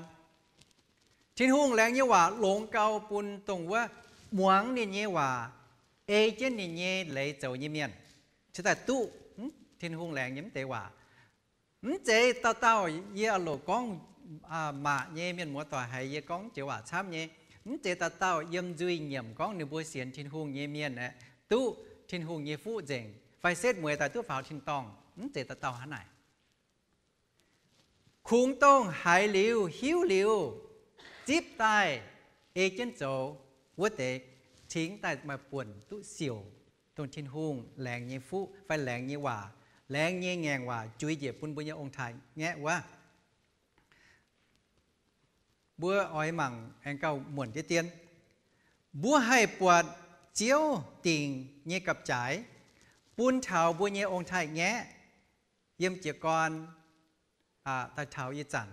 Tin-Hungh laengz nyei waac longx gau bun dongh wuov muangx ninh nyei waac, ei jienv ninh nyei leiz zoux nyei mienh, cingx daaih duqv Tin-Hungh laengz nyei mv deix waac. Mv zeiz dauh dauh yie loc gorngv, maac nyei mienh muoz doic haiz yie gorngv joux waac camv nyei. Mv zeiz dauh dauh yiem nzuih nyiemc gorngv ninh mbuo sienx Tin-Hungh nyei mienh aeqv, duqv Tin-Hungh nyei fuqv nzengc, fai setv mueiz daaih duqv faaux tin-dorngh. Mv zeiz dauh dauh hnangv naaic. Kungx dongh haiz liuz, hiuv liuz, zipv daaih, ei jienv zoux wuov deix, cingx daaih maaih buonc duqv siouc dongh Tin-Hungh laengz nyei fuqv fai laengz nyei waac, laengz nyei ngaengc waac juix njiec bun mbuo nyei ong-taaix-ngaeqv wuov. Mbuo oix mangc aengx gauh muonc deix dien. Mbuo haih buatc Ziouv dingc nyei gapv-jaaix bun taux mbuo nyei ong-taaix-ngaeqv yiem jiez gorn daaih taux ih zanc.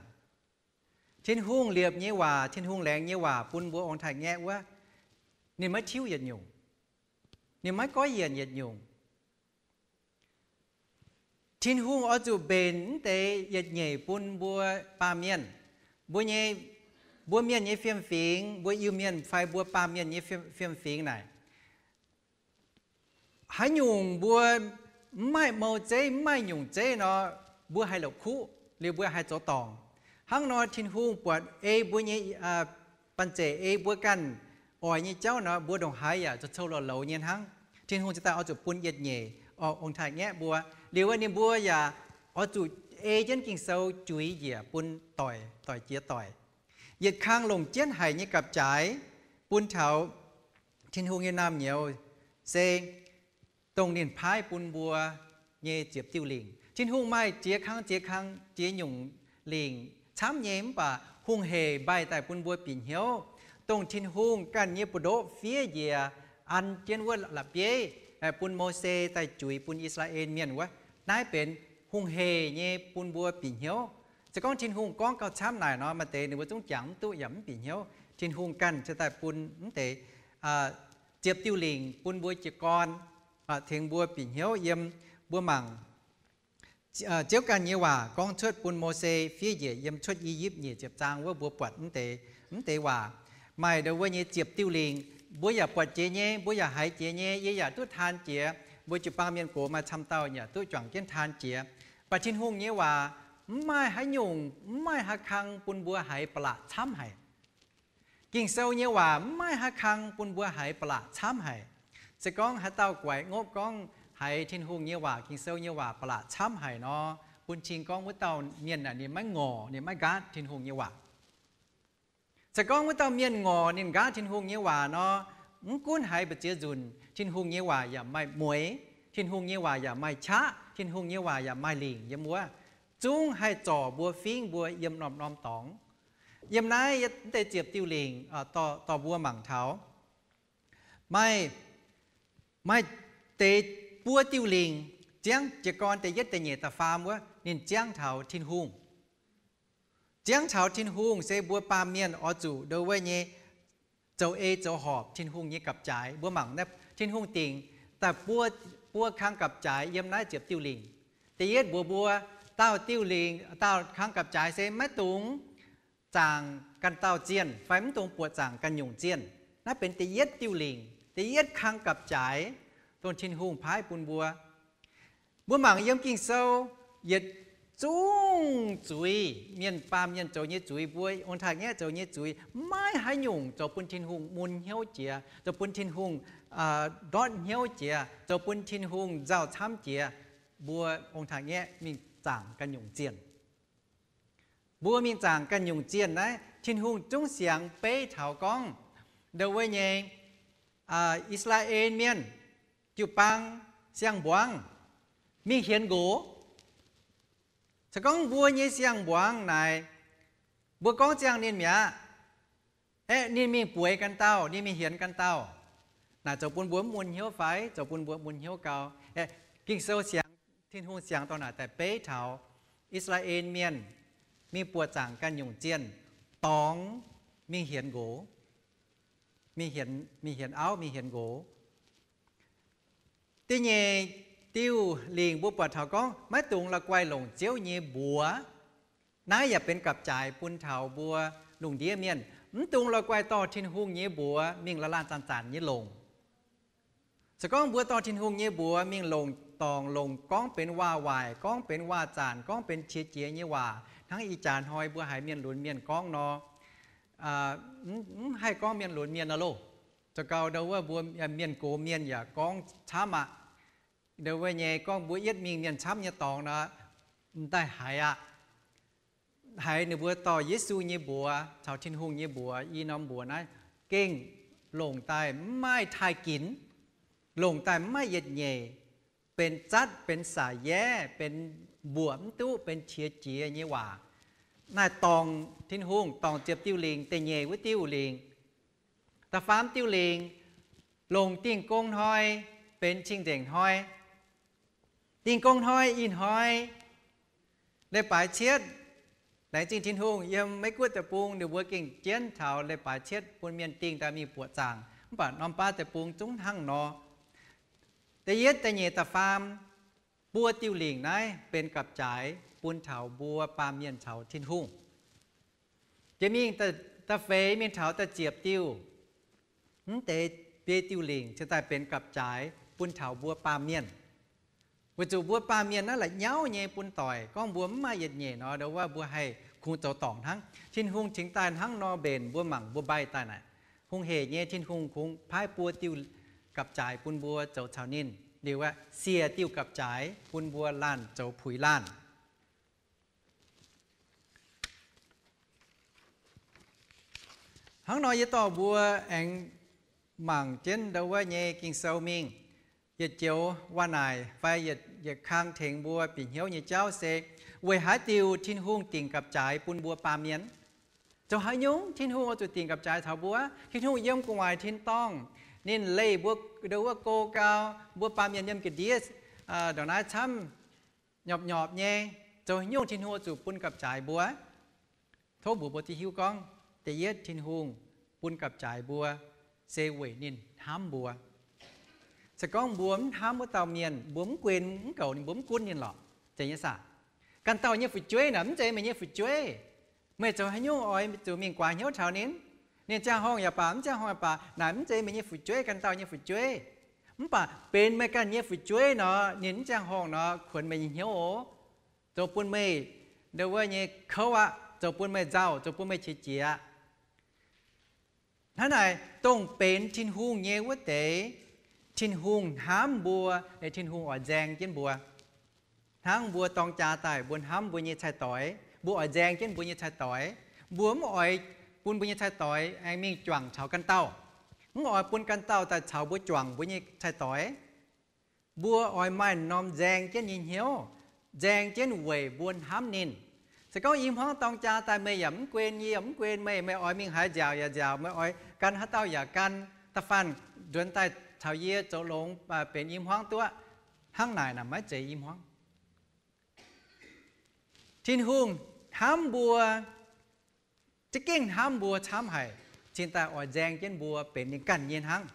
Tin-Hungh liepc nyei waac, Tin-Hungh laengz nyei waac bun mbuo ong-taaix-ngaeqv wuov, ninh maiv tiuv yietc nyungc. Ninh maiv goiv yienc yietc nyungc. Tin-Hungh oix zuqc mbenc mv deix yietc nyeic bun mbuo baamh mienh, mbuo nyei, mbuo mienh nyei fiem-fingx, mbuo Iu-Mienh fai mbuo baamh mienh nyei fiem-fingx naaic. Haaix nyungc mbuo mv maaih mou zeiv, mv maaih nyungc zeiv nor, mbuo haih la'kuqv liuz mbuo haih zoux dorngc. Hnangv nor Tin-Hungh buatc ei mbuo nyei banh zeic, ei mbuo ganh oix nyei jauv nor, mbuo ndongc haaix yaac zoux coux loz-louz nyei hnangv. Tin-Hungh ziouc daaih oix zuqc bun yietc nyeic ong-taaix-ngaeqv mbuo. Liuz ninh mbuo yaac oix zuqc ei jienv Ging-Sou juix njiec bun doic, doic jiex doic. Yietc kang longc jienv haic nyei gapv-jaaix bun taux Tin-Hungh nyei naamh nyouz se dongh ninh paaiv bun mbuo nyei ziepc diuh lingc. Tin-Hungh maaih ziex kang, ziex kang, ziex nyungc lingc camv nyei, mv baac hungh heic mbaih daaih bun mbuo bieqc hnyouv dongh Tin-Hungh ganh nyei buoz-ndoqv fiev njiec an jienv wuov la'bieiv bun Mose daaih juix bun I^saa^laa^en Mienh wuov. Naaiv benx hungh heic nyei bun mbuo bieqc hnyouv. Se gorngv Tin-Hungh gorngv gauh camv naaic nor, maaih deix ninh mbuo zungv jangx mv duqv yaac mv bieqc hnyouv. Tin-Hungh ganh ziouc daaih bun mv deix ziepc diuh lingc bun mbuo jiez gorn, tengx mbuo bieqc hnyouv. Yiem mbuo mangc Ziouv ganh nyei waac gorngv cuotv bun Mose fiev njiec yiem Cuotv I^yipv nyic ziepc zaang wuov, mbuo buatc mv deix, mv deix waac. Maaih ndau wuov nyei ziepc diuh lingc, mbuo yaac buatc jiex nyei, mbuo yaac haiz jiex nyei, yie yaac duqv taan jiex. Mbuo jiu-baang mienh gox maaih camv dauh yaac duqv juangc jienv taan jiex. Mv baac Tin-Hungh nyei waac mv maaih haaix nyungc, mv maaih haaix kang bun mbuo haiz ba'laqc camv haic. Ging-Sou nyei waac mv maaih haaix kang bun mbuo haiz ba'laqc camv haic. Se gorngv haaix dauh guaix ngopv gorngv haiz Tin-Hungh nyei waac, Ging-Sou nyei waac ba'laqc camv haic nor, bun cing gorngv wuov dauh mienh naaic ninh maiv ngorc, ninh maiv nqaatv Tin-Hungh nyei waac. Se gorngv wuov dauh mienh ngorc ninh nqaatv Tin-Hungh nyei waac nor, mv gunv haiz mbu'ziex nzunc, Tin-Hungh nyei waac yaac maaih mueix, Tin-Hungh nyei waac yaac maaih qaqv, Tin-Hungh nyei waac yaac maaih lingc yiem wuov, zungv haih zorc mbuo, fingv mbuo yiem norm-norm dorngx. Yiem naaiv deix ziepc diuh lingc, dorh mbuo mangc taux maaih, maaih deix buo diuh lingc ziangv jiez gorn da'yietv, da'nyeic, da'faam wuov, ninh ziangv taux Tin-Hungh. Ziangv taux Tin-Hungh se mbuo baamh mienh oix zuqc ndau wuov nyei zoux ei zoux horpc Tin-Hungh nyei gapv-jaaix. Mbuo mangc naaiv Tin-Hungh dingc daaih buo, buo kang gapv-jaaix yiem naaiv ziepc diuh lingc. Da'yietv mbuox mbuo, dauh diuh lingc, dauh kang gapv-jaaix se maiv dungx zaangc ganh dauh zienh fai mv dungx buoqc zaangc ganh nyungc zienh. Naaiv benx da'yietv diuh lingc, da'yietv kang gapv-jaaix, dongh Tin-Hungh paaiv bun mbuo. Mbuo mangc yiem Ging-Sou, yietc zungv zuiz, mienh baamh mienh zoux nyei zuiz, mbuo ong-taaix-ngaeqv zoux nyei zuiz, maiv haaix nyungc zoux bun Tin-Hungh mun hnyouv jiex, zoux bun Tin-Hungh ndortv hnyouv jiex, zoux bun Tin-Hungh nzauh camv jiex. Mbuo ong-taaix-ngaeqv mingh zaangc ganh nyungc zienh. Mbuo mingh zaangc ganh nyungc zienh naaiv, Tin-Hungh zungv siangx beiv taux gorngv, ndau wuov nyei, I^saa^laa^en Mienh, jiu-baang, siang-mbuangz, mingh hienx nqox. Se gorngv mbuo nyei siang-mbuangz naaic, mbuo gorngv ziangh ninh mi'aqv, aeqv, ninh mingh bueix ganh dauh, ninh mingh hienx ganh dauh, naaic zoux bun mbuo mv mun hnyouv fai? Zoux bun mbuo mun hnyouv gau. Aeqv, Ging-Sou siangx, Tin-Hungh siangx dorh naaic daaih beiv taux I^saa^laa^en Mienh mingh buoqc zaangc ganh nyungc zienh, dorngx mingh hienx nqox, mingh hienx, mingh hienx auv, mingh hienx nqox. Da'nyeic diuh lingc mbuo buatc taux gorngv maiv dungx la'guaih longc Ziouv nyei mbuox. Naaiv yaac benx gapv-jaaix bun taux mbuo lungh ndiev mienh. Mv dungx la'guaih dorh Tin-Hungh nyei mbuox mingh laanh laanh zanc zanc nyei longc. Se gorngv mbuo dorh Tin-Hungh nyei mbuox mingh longc dorngc, longc gorngv benx waac-waaic, gorngv benx waac-zanc, gorngv benx qiex jiez nyei waac, hnangv ih jaax hnoi mbuo haiz mienh lunx mienh gorngv nor, mv haih gorngv mienh lunx mienh nor loh. Zoux gau ndo wuov mbuo mienh gox mienh yaac gorngv camv aqv. Ndo wuov nyei gorngv mbuo yietv mingh mienh camv nyei dorngx nor, m'daaih haiz aqv. Haiz ninh mbuo dorh Yesu nyei mbuox caux Tin-Hungh nyei mbuox i norm mbuox naaiv gengh longc daaih mv maaih taaih ginx, longc daaih mv maaih yietc nyeic, benx zatv, benx saax yaev, benx mbuoqc mv duqv, benx qiex jiez nyei waac. Naaiv dorngc Tin-Hungh, dorngc ziepc diuh lingc, da'nyeic wuov diuh lingc. Da'faam diuh lingc, longc Dingh Gong Hnoi benx cing-nzengc hnoi. Dingh Gong Hnoi ih hnoi leiz-baaix cietv. Laengz zingh Tin-Hungh, yiem Meiv Guoqv deic-bung ninh mbuo gengh jienv taux leiz-baaix cietv bun mienh dingh daaih mingh buoqc zaangc, mv baac norm baav deic-bung zungv hnangv nor. Da'yietv, da'nyeic, da'faam, buo diuh lingc naaiv benx gapv-jaaix bun taux mbuo baamh mienh caux Tin-Hungh. Jiex mingh da'feix mingh taux da'ziepc diuh, mv deix biei diuh lingc cingx daaih benx gapv-jaaix bun taux mbuo baamh mienh. Weic zuqc mbuo baamh mienh naaiv la'nyauv nyei bun doic, gorngv mbuo mv maaih yietc nyeic nor, ndo wuov mbuo haih kungx zoux dorngc hnangv. Tin-Hungh cingx daaih hnangv nor mbenc mbuo mangc mbuo mbaih daaih naaic. Hungh hec nyei, Tin-Hungh kungx paaiv buo diuh gapv-jaaix bun mbuo zoux caux ninh. Liuz aeqv, siec diuh gapv-jaaix bun mbuo laanh zoux puix laanh. Hnangv nor yie dorh mbuo aengx mangc jienv ndo wuov nyei Ging-Sou mingh. Yietc joux waac-naaic fai yietc kang tengx mbuo bieqc hnyouv nyei jauv se, weic haaix diuc Tin-Hungh dingc gapv-jaaix bun mbuo baamh mienh? Zoux haaix nyungc Tin-Hungh oix zuqc dingc gapv-jaaix taux mbuo? Tin-Hungh yiem gu'nguaaic tin-dorngh, ninh leih mbuo ndo wuov go gau, mbuo baamh mienh yiem ga'ndiev ndongc naaiv camv nyopv-nyopv nyei. Zoux haaix nyungc Tin-Hungh oix zuqc bun gapv-jaaix mbuo? Tov mbuox mbuo duqv hiuv gorngv, da'yietv Tin-Hungh bun gapv-jaaix mbuo se weic ninh hnamv mbuo. Se gorngv mbuo mv hnamv wuov dauh mienh, mbuo mv guen mv goux ninh, mbuo mv gunv ninh lorqc, zeiz nyei saah? Ganh dauh nyei fu'jueiv naaic mv zeiz meih nyei fu'jueiv. Meih zoux haaix nyungc oix zuqc mingh guaax hnyouv taux ninh? Ninh ziangh horngh yaac baac, mv ziangh horngh yaac baac, naaic mv zeiz meih nyei fu'jueiv, ganh dauh nyei fu'jueiv. Mv baac benx meih ganh nyei fu'jueiv nor, ninh mv ziangh horngh nor kuonx meih nyei hnyouv oc, zoux bun meih ndo wuov nyei kouv aqv, zoux bun meih nzauh, zoux bun meih qiex jiez aqv. Hnangv naaic, dongh benx Tin-Hungh nyei wuov deix, Tin-Hungh hnamv mbuo, Tin-Hungh oix nzaeng jienv mbuo. Hnangv mbuo dorng jaa daaih, mbuo hnamv mbuo nyei cai-doix, mbuo oix nzaeng jienv mbuo nyei cai-doix. Mbuo mv oix bun mbuo nyei cai-doix aengx mingh juangc caux ganh dauh. Mv oix bun ganh dauh daaih caux mbuo juangc mbuo nyei cai-doix. Mbuo oix maaih norm nzaeng jienv nyei hnyouv, nzaeng jienv weic mbuo hnamv ninh. Se gorngv i hmuangv dorng jaa daaih meih yaac mv guen, yie yaac mv guen meih, meih oix mingh haaix nziaauc yaac nziaauc, meih oix gan haaix dauh yaac gan, da'faanh nzuonx daaih caux yie zoux longx benx i hmuangv duqv, hnangv naaic naaic maiv zeiz i hmuangv. Tin-Hungh hnamv mbuo, za'gengh hnamv mbuo camv haic, cingx daaih oix nzaeng jienv mbuo benx ninh ganh nyei hnangv.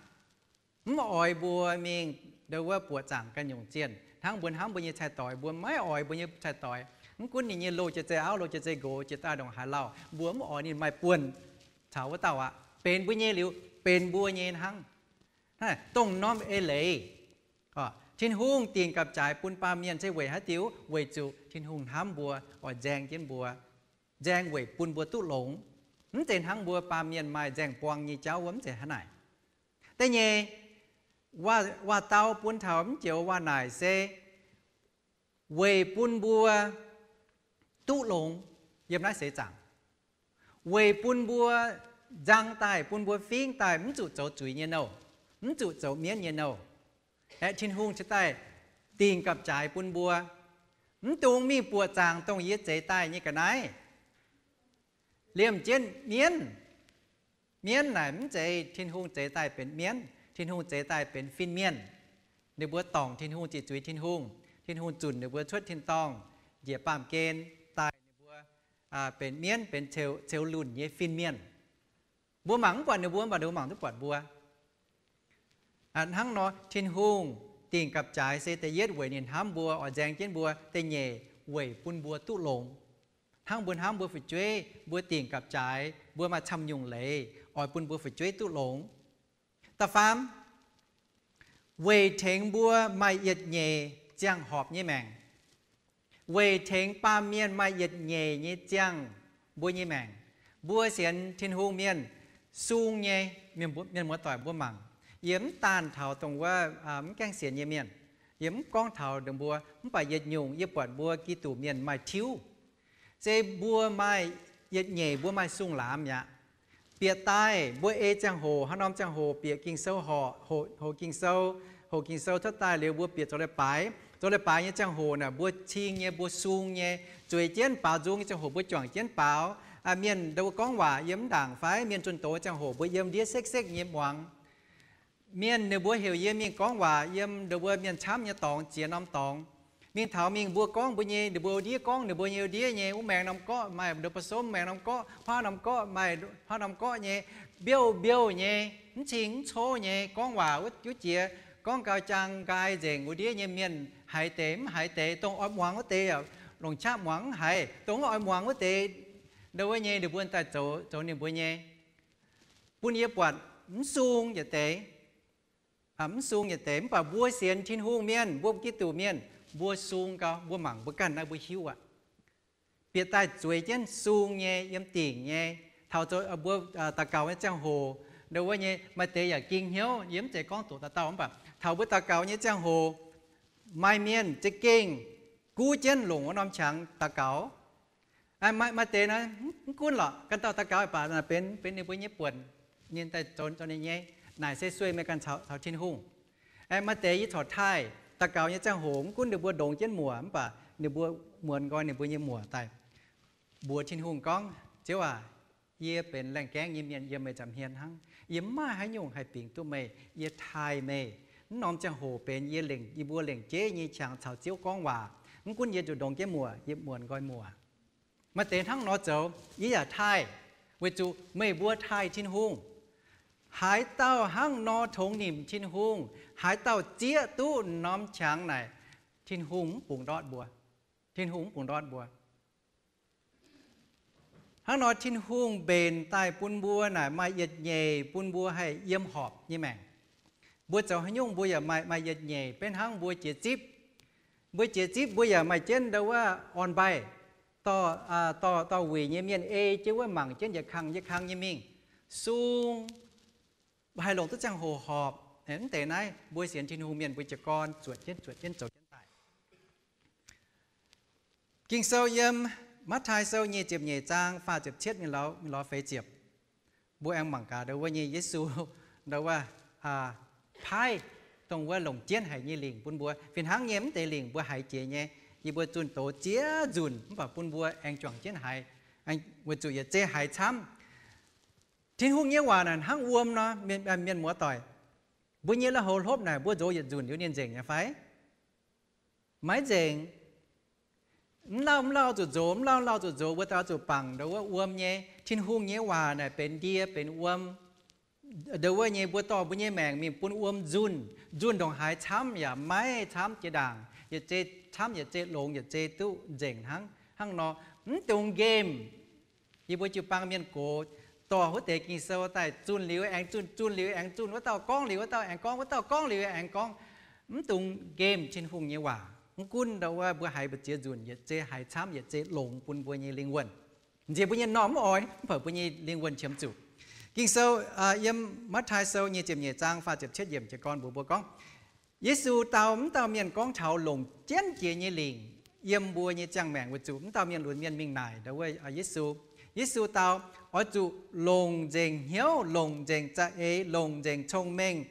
Mv oix mbuo mingh ndo wuov buoqc zaangc ganh nyungc zienh. Hnangv mbuo hnamv mbuo nyei cai-doix, mbuo maiv oix mbuo nyei cai-doix, mv gunv ninh nyei loz-jiex zei auv, loz-jiex zei nqox, jiex daaih ndongc haaix lauh, mbuo mv oix ninh maaih buonc caux wuov dauh aqv. Benx mbuo nyei liuz, benx mbuo nyei hnangv. Dongh norm eix leiz, Tin-Hungh dingc gapv-jaaix bun baamh mienh se weic haaix diuc? Weic zuqc Tin-Hungh hnamv mbuo, oix nzaeng jienv mbuo, nzaeng weic bun mbuo duqv longx. Mv zeiz hnangv mbuo baamh mienh maaih nzaeng buang nyei jauv wuov, mv zeiz hnangv naaic. Da'nyeic, waac-dau bun taux mv joux waac-naaic se weic bun mbuo duqv longx yiem naaiv seix zaangc, weic bun mbuo nzang daaih, bun mbuo fingx daaih mv zuqc zoux zuiz nyei nouh, mv zuqc zoux mienv nyei nouh. Aeqv, Tin-Hungh cingx daaih dingc gapv-jaaix bun mbuo, mv dungx mingh buoqc zaangc dongh yie zeix daaih nyei ga'naaiv. Liemh jienv mienv, mienv naaic mv zeiz Tin-Hungh zeix daaih benx mienv. Tin-Hungh zeix daaih benx fin-mienh. Ninh mbuo dorngc Tin-Hungh, ziqc zuiz Tin-Hungh. Tin-Hungh zunc ninh mbuo cuotv tin-dorngh, njiec baamh gen daaih, ninh mbuo benx mienv, benx ceux lunc nyei fin-mienh. Mbuo mangc mv buatc ninh mbuo, mv baac ninh mbuo mangc duqv buatc mbuo. Hnangv nor, Tin-Hungh dingc gapv-jaaix se da'yietv weic ninh hnamv mbuo, oix nzaeng jienv mbuo. Da'nyeic, weic bun mbuo duqv longx. Hnangv mbuo hnamv mbuo fu'jueiv, mbuo dingc gapv-jaaix, mbuo maaih camv nyungc leiz oix bun mbuo fu'jueiv duqv longx. Da'faam, weic tengx mbuo maaih yietc nyeic ziangh horpc nyei maengc. Weic tengx baamh mienh maaih yietc nyeic nyei ziangh mbuo nyei maengc. Mbuo sienx Tin-Hungh mienh sung nyei, mienh muoz-doic mbuo mangc, yie mv daanh taux dongh wuov mv gaengh sienx nyei mienh. Yie mv gorngv taux ninh mbuo, mv baac yietc nyungc yie buatc mbuo Giduc mienh maaih tiuv. Se mbuo maaih yietc nyeic mbuo maaih sung-laamz mi'aqv. Bieqc daaih mbuo ei ziangh hoc, haaix norm ziangh hoc bieqc Ging-Sou horc, hoqc Ging-Sou, hoqc Ging-Sou cuotv daaih liuz mbuo bieqc zoux leiz-baaix. Zoux leiz-baaix nyei ziangh hoc naaic mbuo cing nyei, mbuo sung nyei. Zueiz jienv baaux nzung nyei ziangh hoc mbuo juangc jienv baaux. Mienh nduov gorngv waac yiem mv ndaangc fai mienh zunh doz ziangh hoc mbuo yiem ndiev sekv-sekv nyei muangx. Mienh ninh mbuo heuc yie mingh gorngv waac yiem nduov mbuo mienh camv nyei dorngx, ziex norm dorngx. Mingh taux mingh mbuo gorngv mbuo nyei, ninh mbuo ndiev gorngv ninh mbuo nyei ndiev nyei, wuov maengx norm gorqv maaih nduov ba'somv, maengx norm gorqv, huaav norm gorqv maaih huaav norm gorqv nyei, mbiouh mbiouh nyei, mv cing mv cov nyei, gorngv waac wuov jiex, gorngv gau jaang nqaai nzengc. Wuov ndiev nyei mienh haiz deix mv haiz deix, dongh oix muangx wuov deix longc qaqv muangx mv haiz, dongh mv oix muangx wuov deix nduov wuov nyei, ninh mbuo daaih zoux, zoux ninh mbuo nyei. Bun yie buatc mv sung yietc deix, mv sung yietc deix. Mv baac mbuo sienx Tin-Hungh mienh, mbuo Giduc mienh, mbuo sung gau, mbuo mangc mbuo ganh naaiv mbuo hiuv aqv. Bieqc daaih zueiz jienv sung nyei, yiem dingc nyei, taux mbuo daux gaux nyei ziangh hoc, nduov wuov nyei maaih deix yaac ging hnyouv. Yie mv zeiz gorngv doqc dauh dauh, mv baac taux mbuo daux gaux nyei ziangh hoc, maaih mienh za'gengh guv jienv longc wuov norm qangx daux gaux. Maaih deix naaiv mv gunv lorqc, ganh dauh daux gaux baac benx, benx ninh mbuo nyei buonc, ninh daaih zoux ninh nyei. Naaic se sueih meih ganh caux Tin-Hungh. Maaih deix yie corc taaih daux gaux nyei ziangh hoc, mv gunv ninh mbuo ndongx jienv muoc, mv baac ninh mbuo muonz nqoi ninh mbuo nyei muoc daaih mbuox Tin-Hungh gorngv, Ziouv aac, yie benx laengh gaengv nyei mienh yiem meih nza'hmien hnangv. Yie mv maaih haaix nyungc haih bingx duqv meih. Yie taaih meih. Mv norm ziangh hoc benx yie lengc, yie mbuo lengc jeiv nyei qangx caux Ziouv gorngv waac. Mv gunv yie zuqc ndongx jienv muoc, yie muonz nqoi muoc. Maaih deix hnangv nor zoux, yie yaac taaih, weic zuqc meih mbuo taaih Tin-Hungh. Haaix dauh hnangv nor tongx nimc Tin-Hungh, haaix dauh zieqv duqv norm qangx naaic, Tin-Hungh mv bungx ndortv mbuo. Tin-Hungh mv bungx ndortv mbuo. Hnangv nor Tin-Hungh mbenc daaih bun mbuo naaic maaih yietc nyeic bun mbuo haih yiem horpc nyei maengc. Mbuo zoux haaix nyungc mbuo yaac maaih, maaih yietc nyeic, beiv hnangv mbuo jiex zipv. Mbuo jiex zipv mbuo yaac maaih jienv nduov wuov orn-mbaih, dorh, dorh wuic nyei mienh ei jienv wuov mangc jienv yietc kang yietc kang nyei mingh sung, haih longc duqv ziangh hoc horpc. Mv deix naaiv mbuo sienx Tin-Hungh mienh mbuo jiez gorn zuotc jienv zuotc jienv zoux jienv daaih. Ging-Sou yiem Matv^taai Sou nyic ziepc nyeic zaang faah ziepc cietv mingh lorz feix ziepc, mbuo aengx mangc gaax nduov wuov nyei Yesu nduov wuov paaiv dongh wuov longc jienv haic nyei lingc bun mbuo. Fih hnangv nyei mv deix lingc mbuo haiz jiex nyei, yie mbuo zunh doz ziex nzunc mv baac bun mbuo aengx juangc jienv haiz, weic zuqc yietc zei haiz camv. Tin-Hungh nyei waac naaic hnangv wuom nor, mienh muoz-doic. Mbuo nyei lui-houx hlopv naaic mbuo nzox yietc nzunc liuz ninh nzengc nyei fai? Maiv nzengc. Mv lauh mv lauh zuqc nzox, mv lauh mv lauh zuqc nzox, mbuo daaih zuqc bangc nduov wuov wuom nyei. Tin-Hungh nyei waac naaic benx ndie benx wuom. Nduov wuov nyei mbuo dorh mbuo nyei maengc mingh bun wuom nzunh. Nzunh ndongc haaix camv yaac maiv camv jiex ndaangc, yietc zei camv yietc zei longx, yietc zei duqv nzengc hnangv. Hnangv nor, mv dungx nqemh. Yie mbuo jiu-baang mienh gox dorh wuov deix Ging-Sou daaih zunh liuz aengx zunh, zunh liuz aengx zunh, wuov dauh gorngv liuz wuov dauh aengx gorngv, wuov dauh gorngv liuz aengx gorngv. Mv dungx nqemh Tin-Hungh nyei waac. Mv gunv nduov wuov mbuo haiz mbu'ziex nzunc, yietc zei haiz camv yietc zei longx bun mbuo nyei lingh wuonh. Nziex mbuo nyei m'normh mv oix, mv baac mbuo nyei lingh wuonh qiemx zuqc. Ging-Sou yiem Matv^taai Sou nyic ziepc nyeic zaang faah ziepc cietv yiemc jiez gorn mbuox mbuo gorngv, Yesu dau mv dauh mienh gorngv taux longc jienv jiex nyei lingc yiem mbuo nyei ziangh maengc, weic zuqc mv dauh mienh lunx mienh mingh naaic nduov wuov Yesu. Yesu dau, Oix zuqc longc nzengc hnyouv, longc nzengc za'eix, longc nzengc cong-mengh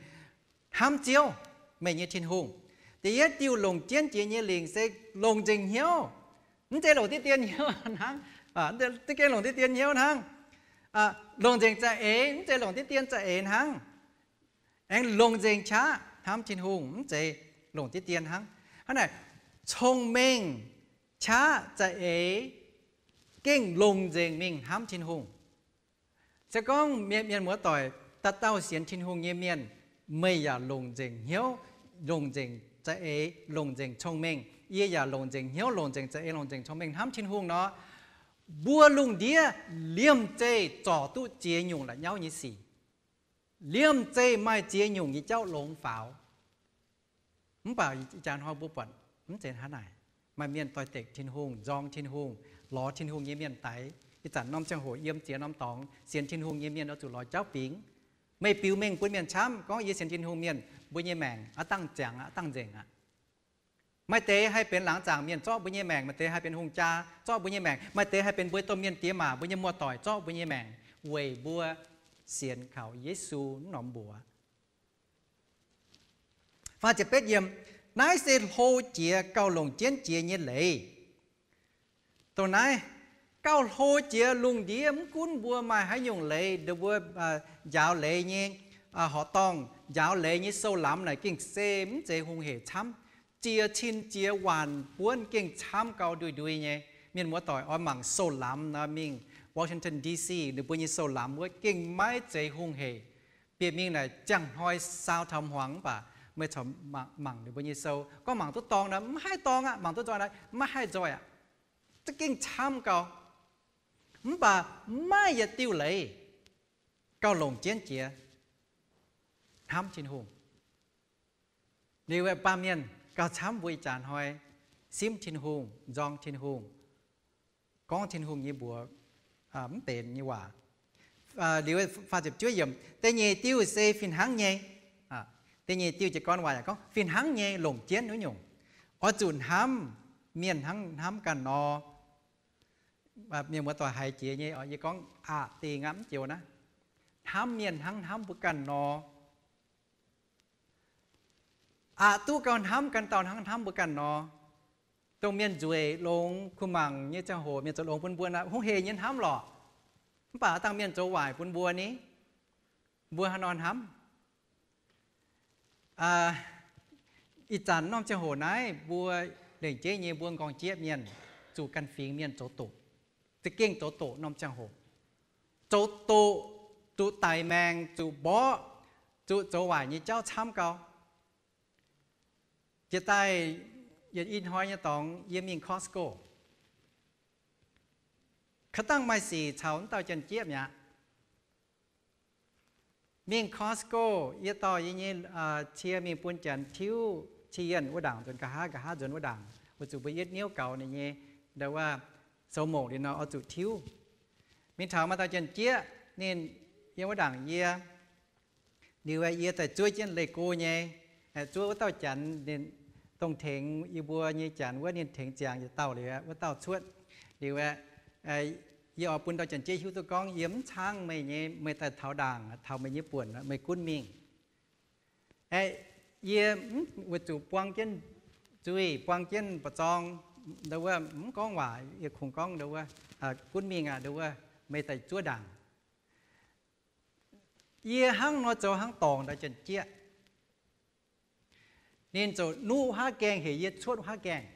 hnamv Ziouv, meih nyei Tin-Hungh. Da'yietv diuh longc jienv jiex nyei lingc se longc nzengc hnyouv. Mv zeiz longc diqv dien hnyouv hnangv. Mv zeiz gengh longc diqv dien hnyouv hnangv. Longc nzengc za'eix, mv zeiz longc diqv dien za'eix hnangv. Aengx longc nzengc qaqv hnamv Tin-Hungh, mv zeiz longc diqv dien hnangv. Hnangv naaic, cong-mengh qaqv za'eix gengh longc nzengc mingh hnamv Tin-Hungh. Se gorngv mienh, mienh muoz-doic, dauh dauh sienx Tin-Hungh nyei mienh, meih yaac longc nzengc hnyouv, longc nzengc za'eix, longc nzengc cong-mengh. Yie yaac longc nzengc hnyouv, longc nzengc za'eix, longc nzengc cong-mengh hnamv Tin-Hungh nor, mbuo lungh ndiev liemh zeih zorc duqv ziex nyungc la'nyauv nyei sic. Liemh zeih maaih ziex nyungc nyei jauv longx faaux. Mv baac ih jaax hnoi mbuo buatc mv zeiz hnangv naaic. Maaih mienh doix-dekc Tin-Hungh, nzorng Tin-Hungh, lorz Tin-Hungh nyei mienh daix. Ih zanc norm ziangh hoc yiem ziex norm dorngx sienx Tin-Hungh nyei mienh oix zuqc lorz jauv bingx. Meih biux mengh bun mienh camv gorngv, yie sienx Tin-Hungh mienh, mbuo nyei maengc aqv dangh ziangx aqv, dangh nzengc aqv. Maaih deix haih benx laangz zaangc mienh zorqv mbuo nyei maengc, maaih deix haih benx hungh jaa zorqv mbuo nyei maengc, maaih deix haih benx mbuo domh mienh diex maac, mbuo nyei muoz-doic zorqv mbuo nyei maengc, weic mbuo sienx kaux Yesu mv norm mbuox. Faah ziepc betv yiem, naaiv se hlo jiex gauh longc jienv jiex nyei leiz. Dongh naaiv gauh hlo jiex lungh ndiev, mv gunv mbuo maaih haaix nyungc leiz, ndongc mbuo njaaux leiz nyei horqc dorngh, njaaux leiz nyei sou-lamz naaic gengh se mv zeiz hungh hec camv. Ziex cin ziex waanc buonv gengh camv gau ndui-ndui nyei. Mienh muoz-doic oix mangc sou-lamz nor, mingh Washington D C ninh mbuo nyei sou-lamz wuov gengh maiv zeiz hungh hec. Bieqc mingh naaic ziangh hnoi saau taux hmuangx mv baac meih corc mangc ninh mbuo nyei sou, gorngv mangc duqv dorngx nor mv haih dorngx aqv, mangc duqv nzoih nor mv haih nzoih aqv. Za'gengh camv gau. Mv baac maiv yietc diuh leiz gauh longc jienv jiex hnamv Tin-Hungh. Liuz baamh mienh gauh camv mbuo ih jaax hnoi simv Tin-Hungh, nzorng Tin-Hungh, gorngv Tin-Hungh nyei mbuox, mv benx nyei waac. Liuz faah ziepc juov yiemc, da'nyeic diuh se fih hnangv nyei. Da'nyeic diuh jiez gorn waac yaac gorngv fih hnangv nyei longc jienv wuov nyungc. Oix zuqc hnamv mienh hnangv hnamv ganh nor. Mienh muoz-doic haiz jiex nyei, yie gorngv aqc dingh aqv, mv joux naaiv. Hnamv mienh hnangv hnamv mbuo ganh nor. Aqc duqv gauh hnamv ganh dauh hnangv hnamv mbuo ganh nor. Dongh mienh nzueic longx kuh mangc nyei ziangh hoc mienh zoux longx bun mbuo nor, hungh hec nyei hnamv lorqc. Mv baac dangh mienh zoux waaic bun mbuo ni, mbuo haaix nor hnamv? Ih zanc norm ziangh hoc naaiv mbuo lengc jeiv nyei mbuo nqorngv jieqv mienh, zuqc ganh fingx mienh zoux doqc, za'gengh zoux doqc norm ziangh hoc. Zoux doqc, zuqc daic maengc, zuqc mborqv, zuqc zoux waaic nyei jauv camv gau. Jiex daaih yietc i hnoi nyei dorngx yie mingh Costco. Ka'dangh maaih sic caux wuov dauh janx-jieqv mi'aqv. Mingh Costco, yie dorh yie nyei cie mingh bun janx tiuv cie yienh wuov ndaangc nzuonx nqa'haav, nqa'haav nzuonx wuov ndaangc, weic zuqc mbuo yietv niouv gaux ninh nyei, ndau wuov, sou mouc liuz nor oix zuqc tiuv. Mingh taux maaih dauh janx-jieqv ninh yiem wuov ndaangc yie. Liuz yie daaih zuov jienv leih go nyei, zuov wuov dauh janx ninh dongh tengx yie mbuo nyei janx wuov, ninh tengx ziangx yietc dauh liuz, wuov dauh cuotv. Liuz yie oix bun dauh janx-jieqv hiuv duqv gorngv yie mv caangv meih nyei, meih daaih taux ndaangc, taux meih nyei buonc, meih gunv mingh. Aeqv, yie mv weic zuqc buang jienv zuiz, buang jienv mba'zorng, ndau wuov mv gorngv waac, yie kungx gorngv ndau wuov, gunv mingh aqv, ndau wuov meih daaih zuov ndaangc. Yie hnangv nor zoux hnangv dorngc ndau janx-jieqv. Ninh ziouc nuqv haav gaengh heuc yie cuotv haav gaengh.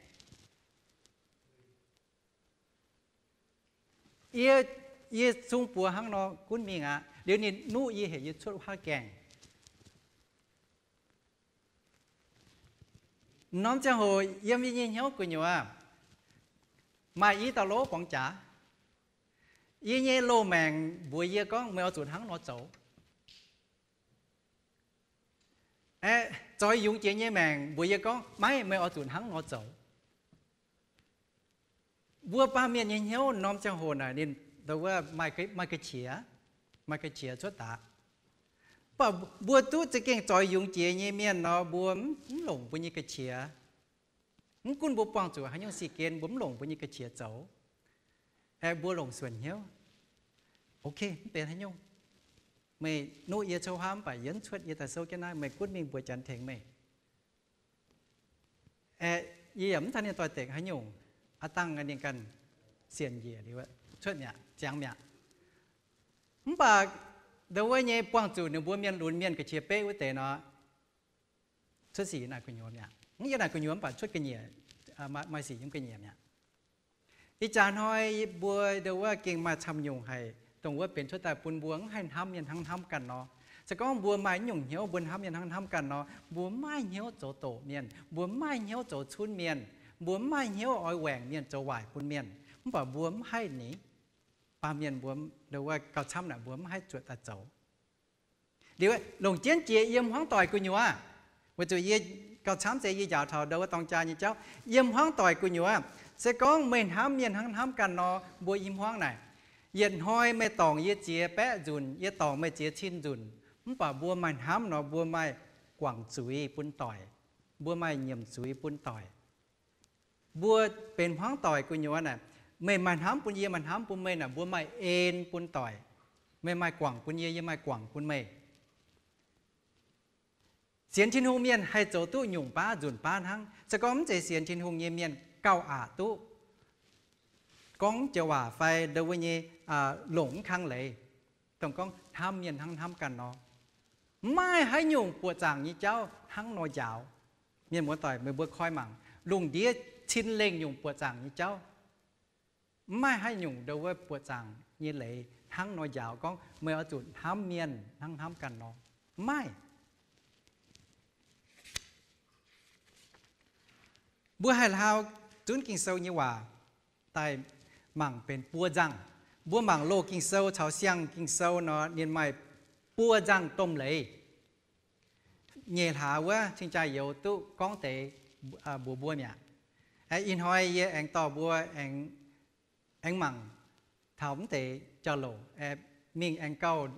Yie, yie zungv buoz hnangv nor gunv mingh aqv. Liuz ninh nuqv yie heuc yie cuotv haav gaengh. Norm ziangh hoc yiem yie nyei hnyouv gu'nyuoz maaih i dauh lov borngz jaax. Yie nyei loz-maengc mbuox yie gorngv meih oix zuqc hnangv nor zoux. Aeqv, zoix yungz jiex nyei maengc mbuox yie gorngv maiv, meih oix zuqc hnangv nor zoux. Mbuo baamh mienh nyei hnyouv norm ziangh hoc naaic ninh, ndau wuov, maaih ga'qiex, maaih ga'qiex cuotv daaih. Mv baac mbuo duqv za'gengh zoix yungz jiex nyei mienh nor, mbuo mv longc mbuo nyei ga'qiex. Mv gunv mbuo buangh zuqc haaix nyungc sic gen, mbuo mv longc mbuo nyei ga'qiex zoux. Aeqv, mbuo longc suonc hnyouv. Ok, mv benx haaix nyungc. Meih nuqv yie cou huav mv baac yie mv cuotv, yie daaih souv jienv naaiv, meih gunv mingh mbuox janx tengx meih. Aeqv, yie yaac mv caux ninh doix-dekc haaix nyungc. Aav dangh ninh ganh sienc njiec liuz cuotv mi'aqv, ziangx mi'aqv. Mv baac ndau wuov nyei buangh zuqc ninh mbuo mienh lunx mienh ga'qiex beqv wuov deix nor, cuotv sic naaic gu'nyuoz mi'aqv. Mv, yie naaic gu'nyuoz mv baac cuotv ga'nyiec, maaih sic yiem ga'nyiec mi'aqv. Ih jaax hnoi mbuo ndau wuov gengh maaih camv nyungc haic, dongh wuov benx cuotv daaih bun mbuo mv haih hnamv mienh hnangv hnamv ganh nor. Se gorngv mbuo maaih nyungc hnyouv mbuo hnamv mienh hnangv hnamv ganh nor, mbuo mv maaih hnyouv zoux doqc mienh, mbuo mv maaih hnyouv zoux cunv mienh, mbuo mv maaih hnyouv oix waengc mienh zoux waaic bun mienh. Mv baac mbuo mv haih ni, baamh mienh mbuo ndau wuov gauh camv naaic mbuo mv haih zuotc daaih zoux. Liuz longc jienv jiex yiem hmuangv doic gu'nyuoz, weic zuqc yie gauh camv se yie njaaux taux ndau wuov dorng jaa nyei jauv. Yiem hmuangv doic gu'nyuoz, se gorngv meih hnamv mienh hnangv hnamv ganh nor, mbuo i hmuangv naaic, Yietc hnoi meih dorngc yie ziex baeqv nzunc, yie dorngc meih ziex cin nzunc, mv baac mbuo maaih hnamv nor, mbuo maaih guangc zuiz bun doic, mbuo maaih nyiemc zuiz bun doic. Mbuo benx hmuangv doic gu'nyuoz naaic, meih maaih hnamv bun yie, maaih hnamv bun meih naaic, mbuo maaih en bun doic. Meih maaih guangc bun yie, yie maaih guangc bun meih. Sienx Tin-Hungh mienh haih zoux duqv nyungc baav nzunc baav hnangv. Se gorngv mv zeiz sienx Tin-Hungh nyei mienh gauh aqc duqv gorngv joux waac fai ndo wuov nyei longc mv kang leiz, dongh gorngv hnamv mienh hnangv hnamv ganh nor. Mv maaih haaix nyungc buoqc zaangc nyei jauv hnangv nor njaaux. Mienh muoz-doic, meih mbuo koi mangc, lungh ndiev cin lengh nyungc buoqc zaangc nyei jauv, mv maaih haaix nyungc ndo wuov buoqc zaangc nyei leiz hnangv nor njaaux gorngv meih oix zuqc hnamv mienh hnangv hnamv ganh nor. Mv maaih. Mbuo haih hlaau zunv Ging-Sou nyei waac daaih mangc benx buo nzangh. Mbuo mangc loz Ging-Sou caux siang Ging-Sou nor, ninh maaih buo nzangh domh leiz. Nyeic hlaax wuov cing-jaa-youz duqv gorngv deix mbuox mbuo mi'aqv. Ih hnoi yie aengx dorh mbuo aengx mangc taux mv deix jauv-louc, mingh aengx gauh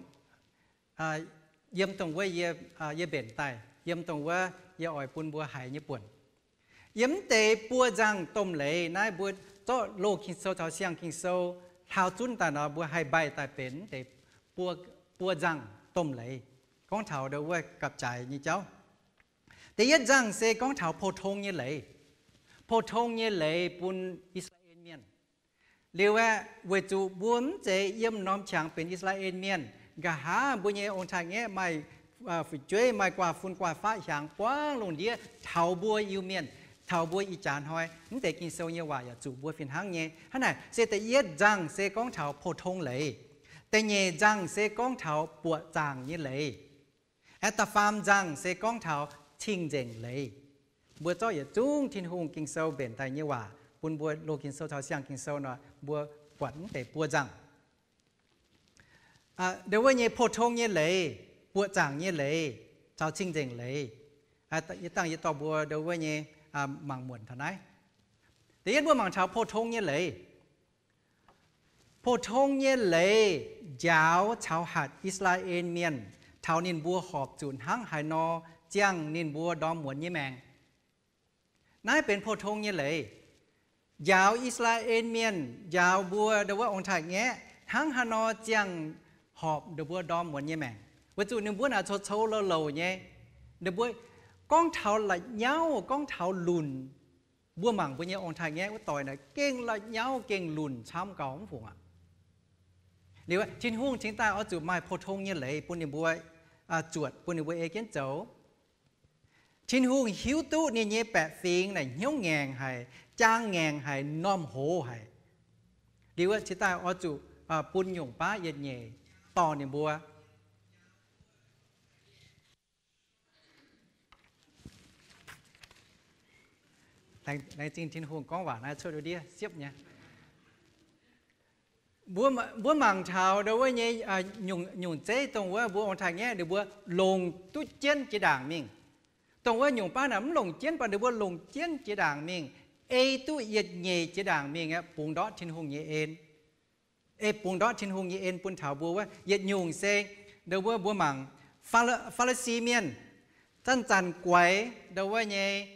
yiem dongh wuov yie mbenc daaih, yiem dongh wuov yie oix bun mbuo haiz nyei buonc. Yiem mv deix buo nzangh domh leiz naaiv, mbuo zorqv loz Ging-Sou caux siang Ging-Sou hlaau zunv daaih nor, mbuo haih mbaih daaih benx mv deix buo nzangh domh leiz, gorngv taux ndo wuov gapv-jaaix nyei jauv. Da'yietv nzangh se gorngv taux pou-tong nyei leiz. Pou-tong nyei leiz bun I^saa^laa^en Mienh. Liuz aeqv, weic zuqc mbuo mv zeiz yiem norm qangx benx I^saa^laa^en Mienh, nqa'haav mbuo nyei ong-taaix-ngaeqv maaih fu'jueiv, maaih guaav fun guaav faqv hiaangx buangv lungh ndiev taux mbuo Iu-Mienh, taux mbuo ih jaax hnoi. Mv deix Ging-Sou nyei waac yaac zuqc mbuo fih hnangv nyei. Hnangv naaic se da'yietv nzangh se gorngv taux pou-tong leiz. Da'nyeic nzangh se gorngv taux buoqc zaangc nyei leiz. Aeqv, da'faam nzangh se gorngv taux cing-nzengc leiz. Mbuo zorqv yietc zungv Tin-Hungh Ging-Sou mbenc daaih nyei waac bun mbuo loz Ging-Sou caux siang Ging-Sou nor, mbuo buatc mv deix buo nzangh. Ndo wuov nyei pou-tong nyei leiz, buoqc zaangc nyei leiz, caux cing-nzengc leiz. Yie dangh yie dorh mbuo ndo wuov nyei mangc muonc taux naaiv. Da'yietv mbuo mangc taux pou-tong nyei leiz. Pou-tong nyei leiz njaaux caux hatc I^saa^laa^en Mienh taux ninh mbuo horpc zuqc hnangv haaix nor ziangh ninh mbuo ndorm muonz nyei maengc. Naaiv benx pou-tong nyei leiz. Njaaux I^saa^laa^en Mienh, njaaux mbuo ndo wuov ong-taaix-ngaeqv hnangv haaix nor ziangh horpc ninh mbuo ndorm muonz nyei maengc. Weic zuqc ninh mbuo naaic cou-cou louh louc nyei. Ninh mbuo gorngv taux la'nyauv, gorngv taux lunc, mbuo mangc mbuo nyei ong-taaix-ngaeqv wuov doic naaic gengh la'nyauv gengh lunc camv gauh mv fungc aqv. Liuz Tin-Hungh cingx daaih oix zuqc maaih pou-tong nyei leiz bun ninh mbuo zuotc, bun ninh mbuo ei jienv zoux. Tin-Hungh hiuv duqv ninh nyei baeqc fingx naaic hnyouv ngaengc haic, jaang ngaengc haic, m'normh hoz haic. Liuz cingx daaih oix zuqc bun nyungc baav yietc nyeic dorh ninh mbuo. Laengz zingh Tin-Hungh gorngv waac naaiv cuotv ndiev siepv nyei. Mbuo mangc taux ndo wuov nyei nyungc zeiv dongh wuov mbuo ong-taaix-ngaeqv ninh mbuo longc duqv jienv jiex ndaangc mingh. Dongh wuov nyungc baav naaic mv longc jienv, baac ninh mbuo longc jienv jiex ndaangc mingh, ei duqv yietc nyeic jiex ndaangc mingh aeqv, bungx ndortv Tin-Hungh nyei en. Ei bungx ndortv Tin-Hungh nyei en bun taux mbuo wuov. Yietc nyungc se ndo wuov mbuo mangc Faa^li^si Mienh zanc-zanc guaix ndo wuov nyei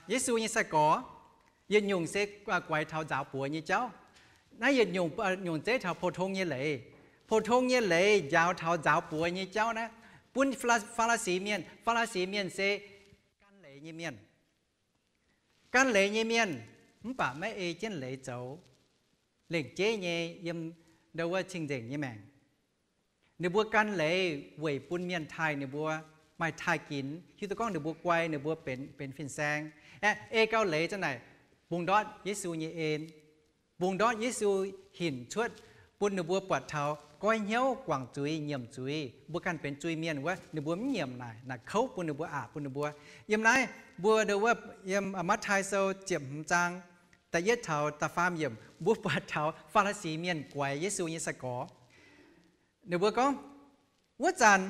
Yesu nyei sai-gorx. Yietc nyungc se guaix taux nzaaux buoz nyei jauv. Naaiv yietc nyungc, nyungc zeiv taux pou-tong nyei leiz. Pou-tong nyei leiz njaaux taux nzaaux buoz nyei jauv naaiv, bun Faa^li^si Mienh. Faa^li^si Mienh se gan leiz nyei mienh. Gan leiz nyei mienh, mv baac maiv ei jienv leiz zoux. Lengc jeiv nyei yiem ndo wuov cing-nzengc nyei maengc. Ninh mbuo gan leiz weic bun mienh taaih ninh mbuo, maaih taaih ginx, hiuv duqv gorngv ninh mbuo guai, ninh mbuo benx, benx fin-saeng. Aeqv, ei gauh leiz za'naaic, bungx ndortv Yesu nyei en. Bungx ndortv Yesu hinc cuotv bun ninh mbuo buatc taux goiv hnyouv, guangc zuiz, nyiemc zuiz. Mbuo ganh benx zuiz-mienh wuov, ninh mbuo mv nyiemc naaic, naaic kouv bun ninh mbuo, aqc bun ninh mbuo. Yiem naaiv mbuo ndo wuov yiem Matv^tai Sou ziepc hmz zaang da'yietv taux da'faam yiemc, mbuo buatc taux Faa^li^si Mienh guaix Yesu nyei sai-gorx. Ninh mbuo gorngv, wuov zanc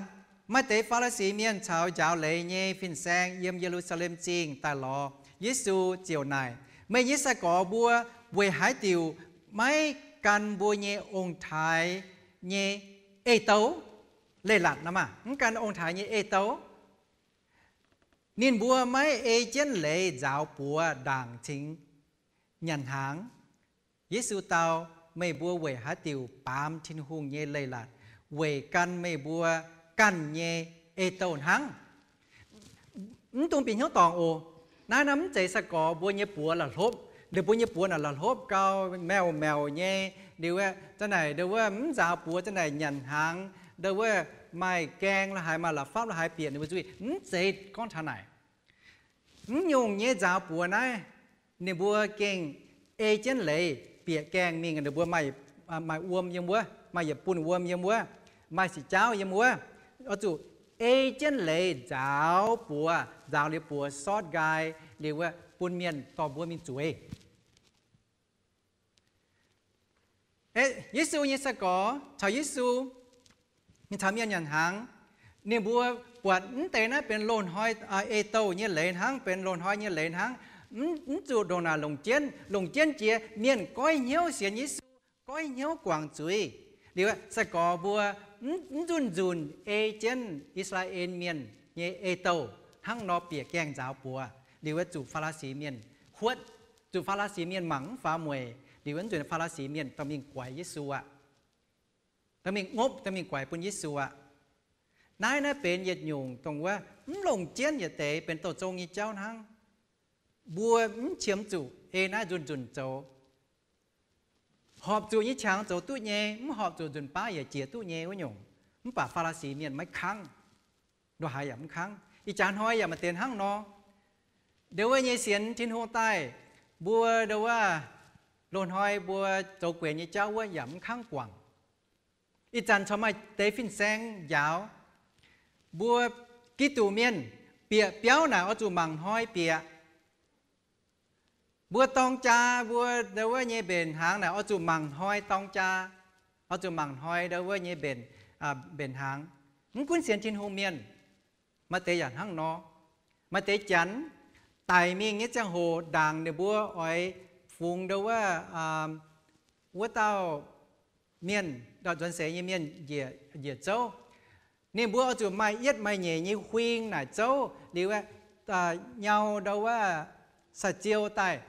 maaih deix Faa^li^si Mienh caux njaaux leiz nyei fin-saeng yiem Ye^lu^saa^lem Zingh daaih lorz Yesu ziouc naaic, meih nyei sai-gorx mbuo weic haaix diuc maiv gan mbuo nyei ong-taaix nyei ei-douh, leiz-latc nor maah, mv gan ong-taaix nyei ei-douh. Ninh mbuo maiv ei jienv leiz nzaaux buoz ndaangc cingx nyanc hnaangx. Yesu dau, meih mbuo weic haaix diuc baamz Tin-Hungh nyei leiz-latc? Weic gan meih mbuo ganh nyei ei-douh hnangv. Mv dungx bieqc hnyouv dorngc oc. Naaiv nor mv zeiz sai-gorx mbuo nyei buoz la'hlopv. Ninh mbuo nyei buoz naaic la'hlopv gau, mauh-mauh nyei. Liuz aeqv, za'naaic ndau wuov mv nzaaux buoz, za'naaic nyanc hnaangx, ndau wuov maaih gaeng la'haaix, maaih la'fapv la'haaix bieqc ninh mbuo nzuih. Mv zeiz gorngv taux naaic. Mv nyungc nyei nzaaux buoz naaiv, ninh mbuo gengh ei jienv leiz bieqc gaengh mingh. Ninh mbuo maaih, maaih wuom yiem wuov, maaih yietc bunh wuom yiem wuov, maaih sic jaauv yiem wuov, oix zuqc ei jienv leiz nzaaux buoz, nzaaux liuz buoz sortv nqaai, liuz wuov bun mienh dorh mbuo mingh zueiz. Yesu nyei sai-gorx caux Yesu, ninh caux mienh nyanc hnaangx, ninh mbuo buatc mv deix naaiv benx loz-hnoi ei-douh nyei leiz hnangv, benx loz-hnoi nyei leiz hnangv. Mv zuqc ndongc naaic longc jienv. Longc jienv jiex mienh goiv hnyouv sienx Yesu, goiv hnyouv guangc zuiz. Liuz sai-gorx mbuo mv nzunc nzunc ei jienv I^saa^laa^en Mienh nyei ei-douh hnangv nor bieqc gaengh nzaaux buoz. Liuz zuqc Faa^laa^si Mienh huotv, zuqc Faa^laa^si Mienh mangc mv faaux mueic. Liuz nzunc Faa^laa^si Mienh dorh mingh guaix Yesu aqv, dorh mingh ngopv, dorh mingh guaix bun Yesu aqv. Naaiv naaiv benx yietc nyungc dongh wuov mv longc jienv yietc deix, benx douh zong nyei jauv hnangv. Mbuo mv qiemx zuqc ei naaiv nzunc nzunc zoux. Horpc zuqc nyei qangx zoux duqv nyei, mv horpc zuqc nzunc baav yaac jiex duqv nyei wuov nyungc. Mv baac Faa^laa^si Mienh maiv kangv. Lo haaix yaac mv kangv. Ih jaax hnoi yaac maaih deix hnangv nor. Ndau wuov nyei sienx Tin-Hungh daaih, mbuo ndau wuov loz-hnoi mbuo zoux guenx nyei jauv wuov yaac mv kangv guangc. Ih zanc corc maaih deix fin-saeng njaaux mbuo, Giduc Mienh bieqc biauv naaic oix zuqc mangc hnoi bieqc. Mbuo dorng jaa, mbuo ndau wuov nyei mbenc hnaangx naaic oix zuqc mangc hnoi dorng jaa, oix zuqc mangc hnoi ndau wuov nyei mbenc, mbenc hnaangx. Mv gunv sienx Tin-Hungh mienh, maaih deix yaac hnangv nor. Maaih deix janx daic mingh nyei ziangh hoc ndaangc ninh mbuo oix fungx ndau wuov, wuov dauh mienh, dauh nzuonx seix nyei mienh njiec zouv. Ninh mbuo oix zuqc maaih yietv maaih nyeic nyei huing naaic zouv liuz, nyau ndau wuov sai-ziou daaih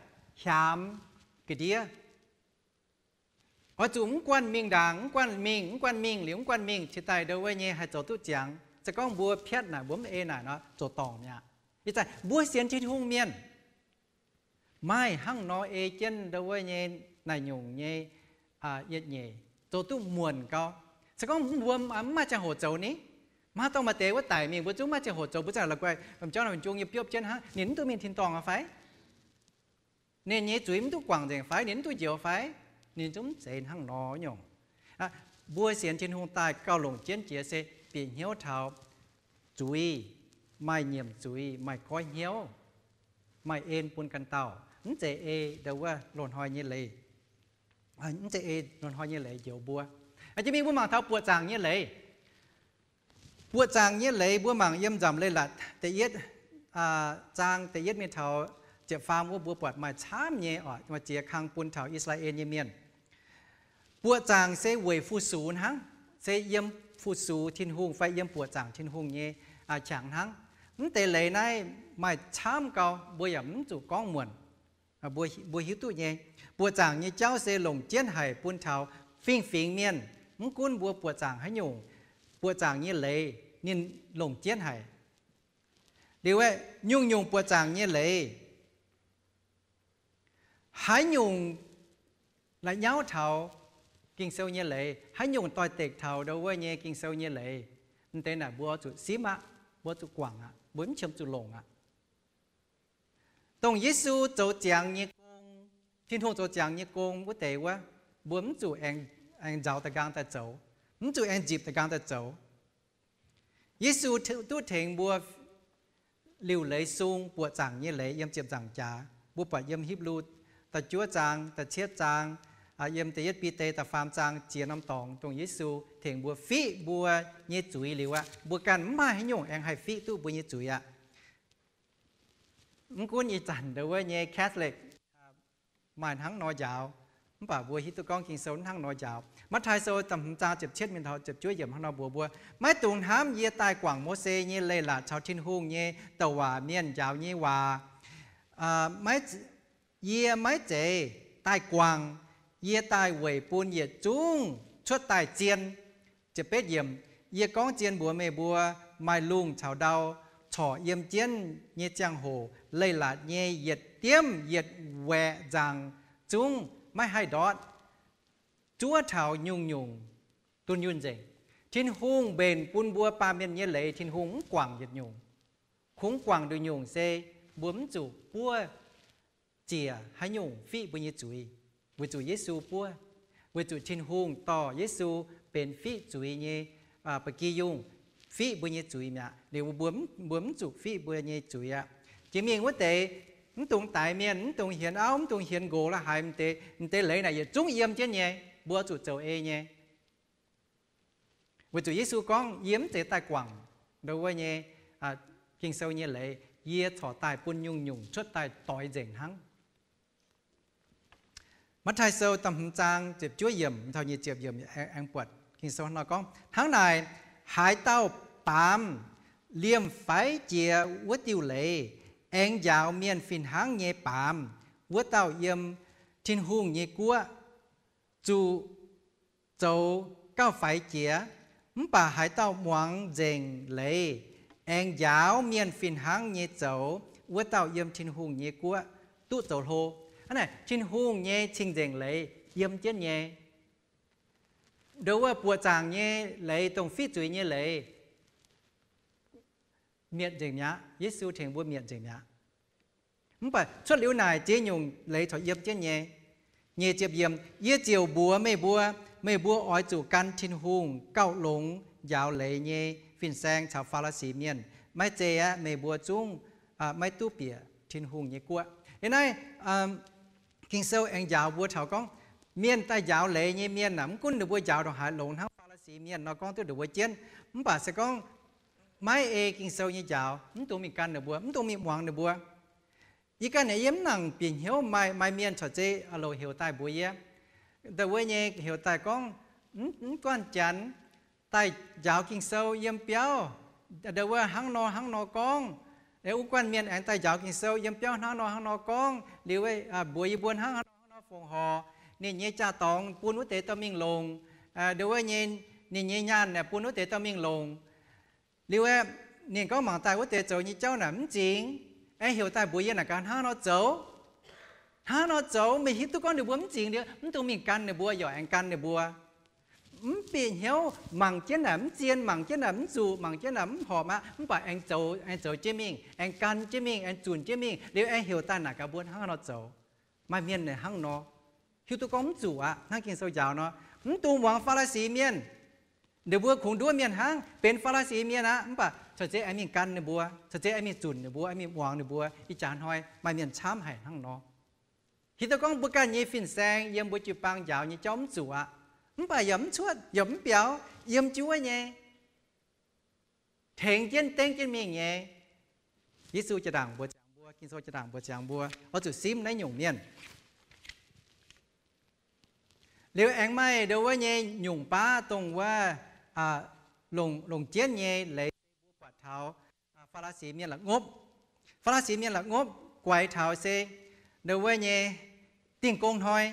hiaamx ga'ndiev. Oix zuqc mv guanh mingh ndaangc, mv guanh mingh, mv guanh mingh, liuz mv guanh mingh cingx daaih ndau wuov nyei haih zoux duqv ziangx. Se gorngv mbuo piatv naaic, mbuo mv ei naaic nor, zoux dorngc mi'aqv. Ih zanc mbuo sienx Tin-Hungh mienh maaih hnangv nor ei jienv ndau wuov nyei naaic nyungc nyei yietc nyeic, zoux duqv muonc gau. Se gorngv mbuo mv maaih ziangh hoc zoux ni, maiv dongh maaih deix wuov daic mingh, mbuo zungv maaih ziangh hoc zoux, mbuo zungv la'guaih bamv jauv nor, mv jung nyei biopv jienv hnangv, ninh mv duqv mingh tin dorngh fai? Ninh nyei zuiz mv duqv guangc nzengc fai? Ninh mv duqv njoux fai? Ninh zungv mv zeiz hnangv nor nyungc. Mbuo sienx Tin-Hungh daaih gauh longc jienv jiex se bieqc hnyouv taux zuiz, maaih nyiemc zuiz, maaih goiv hnyouv, maaih en bun ganh dauh, mv zeiz ei ndau wuov loz-hnoi nyei leiz, mv zeiz ei loz-hnoi nyei leiz njoux mbuo. Jiex mingh mbuo mangc taux buoqc zaangc nyei leiz. Buoqc zaangc nyei leiz mbuo mangc yiem Nzamc Leiz-Latc da'yietv zaang da'yietv mingh taux ziepc faam wuov, mbuo buatc maaih camv nyei oc, maaih ziex kang bun taux I^saa^laa^en nyei mienh. Buoqc zaangc se weic fu-sux hnangv, se yiem fu-sux Tin-Hungh fai yiem buoqc zaangc Tin-Hungh nyei qangx hnangv. Mv deix leiz naaiv maaih camv gau, mbuo yaac mv zuqc gorngv muonc. Mbuo hiuv duqv nyei, buoqc zaangc nyei jauv se longc jienv haic bun taux fingx-fingx mienh. Mv gunv mbuo buoqc zaangc haaix nyungc, buoqc zaangc nyei leiz ninh longc jienv haic. Liuz aeqv, nyungc-nyungc buoqc zaangc nyei leiz, haaix nyungc la'nyauv taux Ging-Sou nyei leiz, haaix nyungc doix-dekc taux ndau wuov nyei Ging-Sou nyei leiz, mv deix naaic mbuo zuqc simv aqv, mbuo zuqc guangc aqv, mbuo mv qiemx zuqc longc aqv. Dongh Yesu zoux ziangx nyei gong, Tin-Hungh zoux ziangx nyei gong wuov deix wuov, mbuo mv zuqc aengx nzaaux da'nqaang daaih zoux, mv zuqc aengx nzipc da'nqaang daaih zoux. Yesu duqv tengx mbuo liuc leiz sung buoqc zaangc nyei leiz yiem ziepc nzaangc jaax. Mbuo buatc yiem Hipv^lu da'juov zaang, da'cietv zaang, yiem da'yietv Bide da'faam zaang ziex norm dorngx dongh Yesu tengx mbuo fiqv mbuo nyei zuiz liuz aqv, mbuo ganh mv maaih haaix nyungc aengx haih fiqv duqv mbuo nyei zuiz aqv. Mv gunv ih zanc ndau wuov nyei Catholic maaih hnangv nor njaaux, Mv baac mbuo hiuv duqv gorngv Ging-Sou hnangv nor njaaux. Matv^taai Sou da'hmz zaang ziepc cietv mingh taux ziepc juov yiemc hnangv nor mbuox mbuo, maiv dungx hnamv yie daaih guangc Mose nyei leiz-latc caux Tin-Hungh nyei douc waac mienh njaaux nyei waac. Yie maiv zeiz daaih guangc, yie daaih weic bun yietc zungv cuotv daaih zien. Yie gorngv zien mbuox meih mbuo, maaih lungh caux ndau corc yiem jienv nyei ziangh hoc, leiz-latc nyei yietc diemv yietc waeqc nzaangc zungv maiv haih ndortv, zuov taux nyungc-nyungc dunh yunh nzengc. Tin-Hungh mbenc bun mbuo baamh mienh nyei leiz, Tin-Hungh mv guangc yietc nyungc. Kungx guangc nduqc nyungc se mbuo mv zuqc buov ziec haaix nyungc fiqv mbuo nyei zuiz, weic zuqc Yesu buov, weic zuqc Tin-Hungh dorh Yesu benx fiqv zuiz nyei ba'gi yungh, fiqv mbuo nyei zuiz mi'aqv. Liuz mbuo, mbuo mv zuqc fiqv mbuo nyei zuiz aqv. Jiex mingh wuov deix, mv dungx daix mienh, mv dungx hienx auv, mv dungx hienx nqox la'haaix, m deix, m deix leiz naaic yietc zungv yiem jienv nyei, mbuo zuqc zoux ei nyei. Weic zuqc Yesu gorngv, yie mv zeiz daaih guangc ndo wuov nyei Ging-Sou nyei leiz, yie corc daaih bun nyungc-nyungc cuotv daaih doix nzengc hnangv. Matv^taai Sou da'hmz zaang ziepc juov yiemc taux nyic ziepc yiemc aengx buatc Ging-Sou nor gorngv, hnangv naaic, haaix dauh baamz liemh faix jiex wuov diuh leiz, aengx njaaux mienh fih hnangv nyei baamz, wuov dauh yiem Tin-Hungh nyei guoqv zuqc zoux gauh faix jiex. Mv baac haaix dauh muangx nzengc leiz, aengx njaaux mienh fih hnangv nyei zoux, wuov dauh yiem Tin-Hungh nyei guoqv duqv zoux hlo. Hnangv naaic, Tin-Hungh nyei cing-nzengc leiz yiem jienv nyei. Ndo wuov buoqc zaangc nyei leiz, dongh fiqv zuiz nyei leiz, mietc nzengc mi'aqv. Yesu tengx mbuo mietc nzengc mi'aqv. Mv baac cuotv liuz naaic ziex nyungc leiz corc yiem jienv nyei. Nyic ziepc yiemc, yie ziouc mbuox meih mbuo, meih mbuo oix zuqc gan Tin-Hungh gauh longx njaaux leiz nyei fin-saeng caux Faa^li^si Mienh. Maiv zei aeqv, meih mbuo zungv maiv duqv bieqc Tin-Hungh nyei guoqv. Yiem naaiv Ging-Sou aengx njaaux mbuo taux gorngv, mienh daaih njaaux leiz nyei mienh aah, mv gunv ninh mbuo njaaux ndongc haaix longx hnangv Faa^li^si Mienh nor gorngv duqv ninh mbuo jienv, mv baac se gorngv maiv ei Ging-Sou nyei njaaux, mv dungx mingh gan ninh mbuo, mv dungx mingh muangx ninh mbuo. Yie ganh naaic yie mv nangc bieqc hnyouv maaih, maaih mienh corc zeiz louc heuc daaih mbuox yie, ndo wuov nyei heuc daaih gorngv, mv guanh Janx daaih njaaux Ging-Sou yiem biauv, ndo wuov hnangv nor hnangv nor gorngv. Wuov guanh mienh aengx daaih njaaux Ging-Sou yiem biauv hnangv nor hnangv nor gorngv. Liuz mbuox yie mbuo hnangv nor hnangv nor fongc horc. Ninh nyei jaa-dorngx bun wuov deix dorh mingh longc. Ndo wuov nyei, ninh nyei nyaanh bun wuov deix dorh mingh longc. Liuz aeqv, ninh gorngv mangc daaih wuov deix zoux nyei jauv naaic mv zingx. Aengx heuc daaih mbuox yie naaic gaax hnangv nor zoux. Hnangv nor zoux, meih hiuv duqv gorngv ninh mbuo mv zingx liuz, mv dungx mingh gan ninh mbuo, yaac aengx gan ninh mbuo. Mv bieqc hnyouv, mangc jienv naaic mv zien, mangc jienv naaic mv zuqc, mangc jienv naaic mv horpc aqv, mv baac aengx zoux, aengx zoux jienv mingh, aengx gan jienv mingh, aengx zunc jienv mingh, liuz aengx heuc daaih naaic gaax mbuo hnangv nor zoux. Maaih mienh naaic hnangv nor, hiuv duqv gorngv mv zuqc aqv. Hnangv Ging-Sou njaaux nor, mv dungx muangx Faa^li^si Mienh. Ninh mbuo kungx nduov mienh hnangv, benx Faa^li^si Mienh aqv, mv baac corc zeiz aengx mingh gan ninh mbuo, corc zeiz aengx mingh zunc ninh mbuo, aengx mingh muangx ninh mbuo. Ih jaax hnoi maaih mienh camv haic hnangv nor. Hiuv duqv gorngv mbuo ganh nyei fin-saeng yiem mbuo jiu-baang njaaux nyei jauv mv zuqc aqv, mv baac yaac mv cuotv, yaac mv biaux, yiem jienv wuov nyei, tengx jienv dengv jienv mingh nyei. Yesu jaa ndaangc mbuox ziangx mbuo, Ging-Sou jaa ndaangc mbuox ziangx mbuo, oix zuqc simv naaiv nyungc mienh. Liuz aengx maaih ndo wuov nyei nyungc baav dongh wuov longc, longc jienv nyei leiz mbuo buatc taux Faa^li^si Mienh la'ngopv. Faa^li^si Mienh la'ngopv guaix taux se ndo wuov nyei Dingh Gong Hnoi.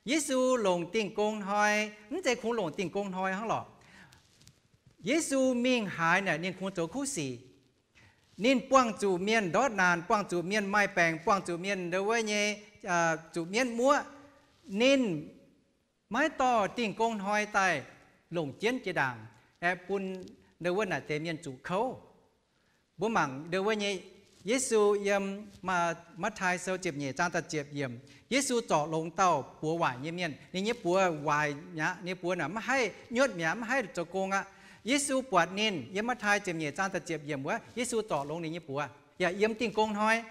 Yesu longc Dingh Gong Hnoi, mv zeiz kungx longc Dingh Gong Hnoi hnangv lorqc. Yesu mingh haaix naaic ninh kungx zoux kuv sic. Ninh buangh zuqc mienh ndortv naanc, buangh zuqc mienh maaih baengc, buangh zuqc mienh ndo wuov nyei zuqc mienv muoqv. Ninh maiv dorh Dingh Gong Hnoi daaih longc jienv jiex ndaangc aeqv, bun ndo wuov naaic deix mienh zuqc kouv. Mbuo mangc ndo wuov nyei Yesu yiem Matv^tai Sou ziepc nyeic zaang da'ziepc yiemc, Yesu zorc longx dauh buoz waaic nyei mienh. Ninh nyei buoz waaic mi'aqv. Ninh nyei buoz naaic maiv haih nyuotv mi'aqv, maiv haih zoux gong aqv. Yesu buatc ninh, yiem Matv^tai ziepc nyeic zaang da'ziepc yiemc wuov, Yesu zorc longx ninh nyei buoz yaac yiem Dingh Gong Hnoi.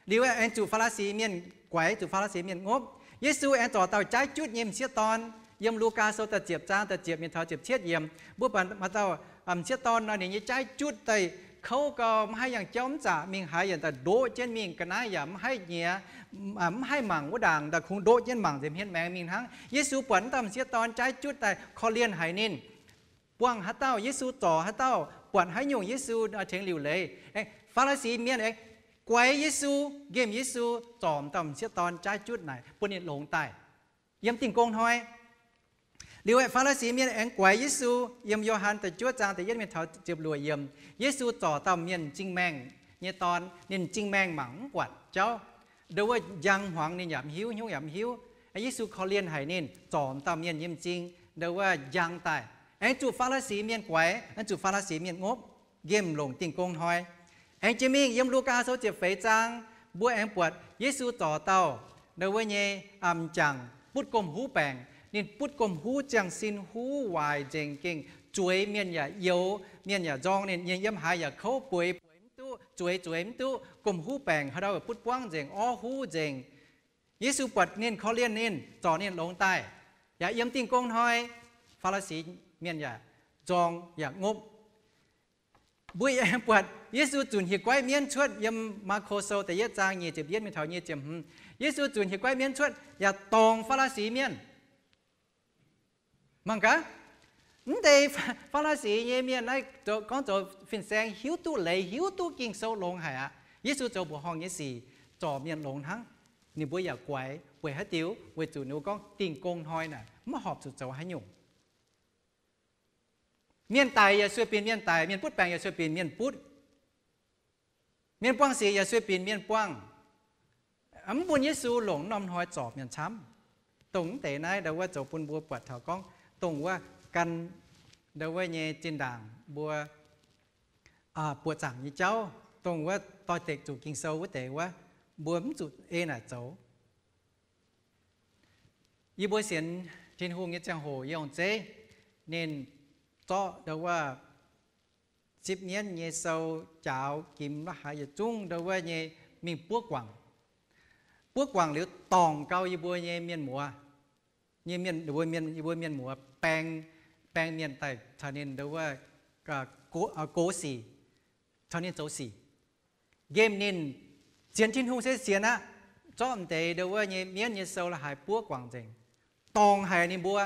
Liuz aengx zuqc Faa^li^si Mienh guaix, zuqc Faa^li^si Mienh ngopv. Yesu aengx zorc dauh jaaiv jutv nyei m'sieqv dorn. Yiem Lugaa Sou da'ziepc zaang da'ziepc nyeic taux ziepc cietv yiemc, mbuo buatc maaih dauh m'sieqv dorn nor, ninh nyei jaaiv jutv daaih kouv gau, maiv haih yangh jauv mv zaqc, mingh haaix yaac daaih ndoqv jienv mingh, ga'naaiv yaac mv haih nyiex, mv haih mangc wuov ndaangc, daaih kungx ndoqv jienv mangc nzemx hmien maengx mingh hnangv. Yesu buatc wuov dauh m'sieqv dorn jaaiv jutv daaih korv-lienh haic ninh. Buangh haaix dauh Yesu zorc haaix dauh, buatc haaix nyungc Yesu tengx liuc leiz. Faa^li^si mienh aengx guaix Yesu, nqemh Yesu, zorc dauh m'sieqv dorn jaaiv jutv naaic bun ninh longx daaih yiem Dingh Gong Hnoi. Liuz aeqv, Faa^li^si mienh aengx guaix Yesu. Yiem Yo^han da'juov zaang da'yietv mingh taux ziepc luoqc yiemc, Yesu zorc dauh mienh m'zing maengh nyei dorn, ninh m'zing maengh mangc mv buatc jauv. Ndo wuov njang hmuangx ninh yaac mv hiuv, hnyouv yaac mv hiuv. Yesu korv-lienh haic ninh, zorc dauh mienh nyei m'zing, ndo wuov njang daaih. Aengx zuqc Faa^li^si mienh guaix, aengx zuqc Faa^li^si mienh ngopv, nqemh longc Dingh Gong Hnoi. Aengx jiex mingh yiem Lugaa Sou ziepc feix zaang, mbuo aengx buatc Yesu zorc dauh ndo wuov nyei m'jangc butv gomh huv baengc. Ninh butv gomh huv ziangh sin, huv waaic nzengc, gengh zueiz, mienh yaac youx, mienh yaac nzorng ninh, ninh yiem haaix yaac kouv, bueix bueix mv duqv, zueiz zueiz mv duqv, gomh huv baengc, haaix ndau yaac butv buangv nzengc, orv huv nzengc. Yesu buatc ninh, korv-lienh ninh, zorc ninh longx daaih, yaac yiem Dingh Gong Hnoi. Faa^li^si mienh yaac nzorng yaac ngopv. Mbuo aengx buatc Yesu zunc hieh guaiv mienv cuotv. Yiem Maako Sou da'yietv zaang nyic ziepc yietv mingh taux nyic ziepc hmz, Yesu zunc hieh guaiv mienv cuotv yaac dorngc Faa^li^si mienh. Mangc gaax, mv deix Faa^li^si nyei mienh naaiv gorngv zoux fin-saeng, hiuv duqv leiz, hiuv duqv Ging-Sou longx haic aqv. Yesu zoux mbuoqc horngh nyei sic zorc mienh longx hnangv. Ninh mbuo yaac guaix, weic haaix diuc? Weic zuqc ninh mbuo gorngv Dingh Gong Hnoi naaic maiv horpc zuqc zoux haaix nyungc. Mienh daic yaac sueih binc mienh daic, mienh butv baengc yaac sueih binc mienh butv, mienh buangh sic yaac sueih binc mienh buangh. Mv bun Yesu longc norm hnoi zorc mienh camv. Dongh mv deix naaiv ndo wuov zoux bun mbuo buatc taux gorngv dongh wuov gan ndo wuov nyei zinh ndaangc mbuo buoqc zaangc nyei jauv, dongh wuov doix-dekc zuqc Ging-Sou wuov deix wuov, mbuo mv zuqc ei naaic zoux. Yie mbuo sienx Tin-Hungh nyei ziangh hoc yie ong zeiv, ninh zorqv ndo wuov Zipv Mienv nyei sou, jaaux gimx la'haaix yietc zungv ndo wuov nyei mingh buov guangc. Buov guangc liuz dorngc gau yie mbuo nyei mienh muoz, nyei mienh, mbuo mienh, yie mbuo mienh muoz baeng, baeng mienh daaih caux ninh ndo wuov gox sic, caux ninh zoux sic. Nqemh ninh sienx Tin-Hungh se sienx aqv, zorqv m'deix ndo wuov nyei mienv nyei sou la'haaix buov guangc nzengc, dorngc haic ninh mbuo.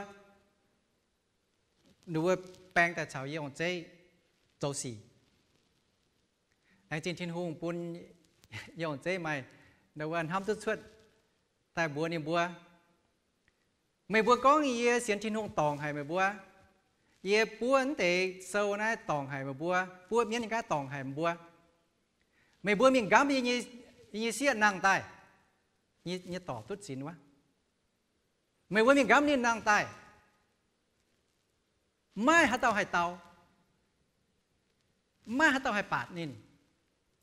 Ninh mbuo baeng daaih caux yie ong zeiv zoux sic. Laengz zingh Tin-Hungh bun yie ong zeiv maaih ndo wuov hnamv duqv cuotv daaih mbuox ninh mbuo, meih mbuo gorngv yie sienx Tin-Hungh dorngc haic meih mbuo, yie buov mv deix sou naaiv dorngc haic meih mbuo, buov mienv nyei gaav dorngc haic meih mbuo, meih mbuo mingh nqamv yie nyei sieqv nangh daaih, yie dorc duqv zinx wuov. Meih mbuo mingh nqamv ninh nangh daaih, maiv haaix dauh haih dau, maiv haaix dauh haih baatc ninh.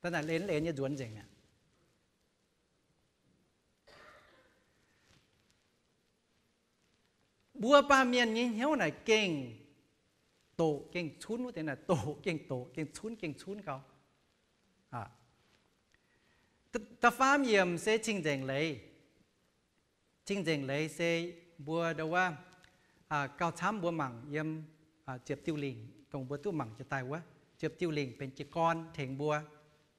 Da'naaic lenz-lenz nyei nzuonx nzengc mi'aqv. Mbuo baamh mienh nyei hnyouv naaic gengh doqc gengh cunv wuov deix naaic, doqc gengh doqc, gengh cunv gengh cunv gau. Da'faam yiemc se cing-nzengc leiz. Cing-nzengc leiz se mbuo ndo wuov gauh camv mbuo mangc yiem ziepc diuh lingc, dongh mbuo duqv mangc jiex daaih wuov, ziepc diuh lingc benx jiez gorn tengx mbuo.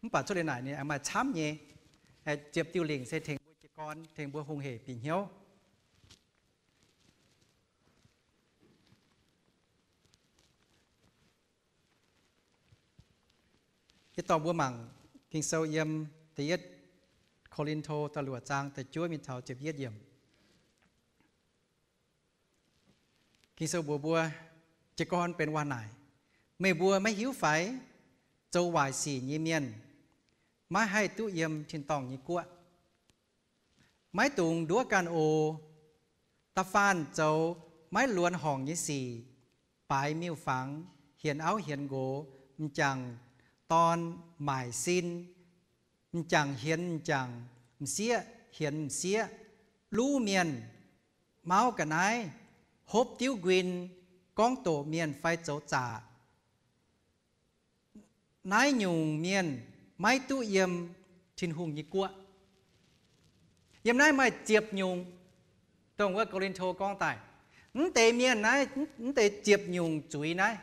Mv baac cuotv liuz naaic ninh maaih camv nyei. Ziepc diuh lingc se tengx mbuo jiez gorn, tengx mbuo hungh hec bieqc hnyouv. Yie dorh mbuo mangc Ging-Sou yiem da'yietv Ko^lin^to da'luoqc zaang da'juov mingh taux ziepc yietv yiemc. Ging-Sou mbuox mbuo, jiez gorn benx waac naaic, meih mbuo maiv hiuv fai? Zoux waaic sic nyei mienh maiv haih duqv yiem tin-dorngh nyei guoqv. Maiv dungx nduov ganh oc. Da'faanh zoux maiv luonx horngc nyei sic, baaix miuc-fangx, hienx auv hienx nqox, m'jangc dorn maaic sin, m'jangc hienx m'jangc, m'sieqv hienx m'sieqv, luv mienh, mauv ga'naaiv, hopv diuv nquin, gorngv doqc mienh fai zoux zaqc, naaiv nyungc mienh maiv duqv yiem Tin-Hungh nyei guoqv. Yiem naaiv maaih ziepc nyungc, dongh wuov Ko^lin^to gorngv daaih, mv deix mienh naaiv, mv deix ziepc nyungc zuiz naaiv,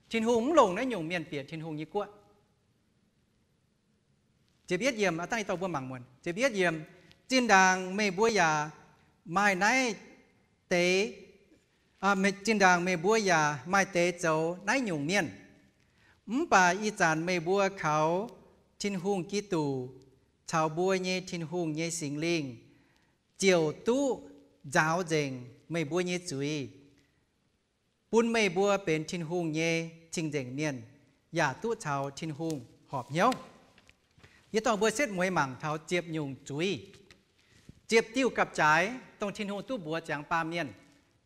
Tin-Hungh mv longc naaiv nyungc mienh bieqc Tin-Hungh nyei guoqv. Ziepc yietv yiemc, aa, dangh yie dorh mbuo mangc muonc. Ziepc yietv yiemc, zinh ndaangc meih mbuo yaac maaih naaiv deix, zinh ndaangc meih mbuo yaac maaih deix zoux naaiv nyungc mienh. Mv baac ih zanc meih mbuo kaux Tin-Hungh Giduc caux mbuo nyei Tin-Hungh nyei Singx Lingh ziouc duqv nzaaux nzengc meih mbuo nyei zuiz, bun meih mbuo benx Tin-Hungh nyei cing-nzengc mienh, yaac duqv caux Tin-Hungh horpc hnyouv. Yie dorh mbuo setv mueiz mangc taux ziepc nyungc zuiz, ziepc diuh gapv-jaaix, dongh Tin-Hungh duqv mbuox ziangx baamh mienh.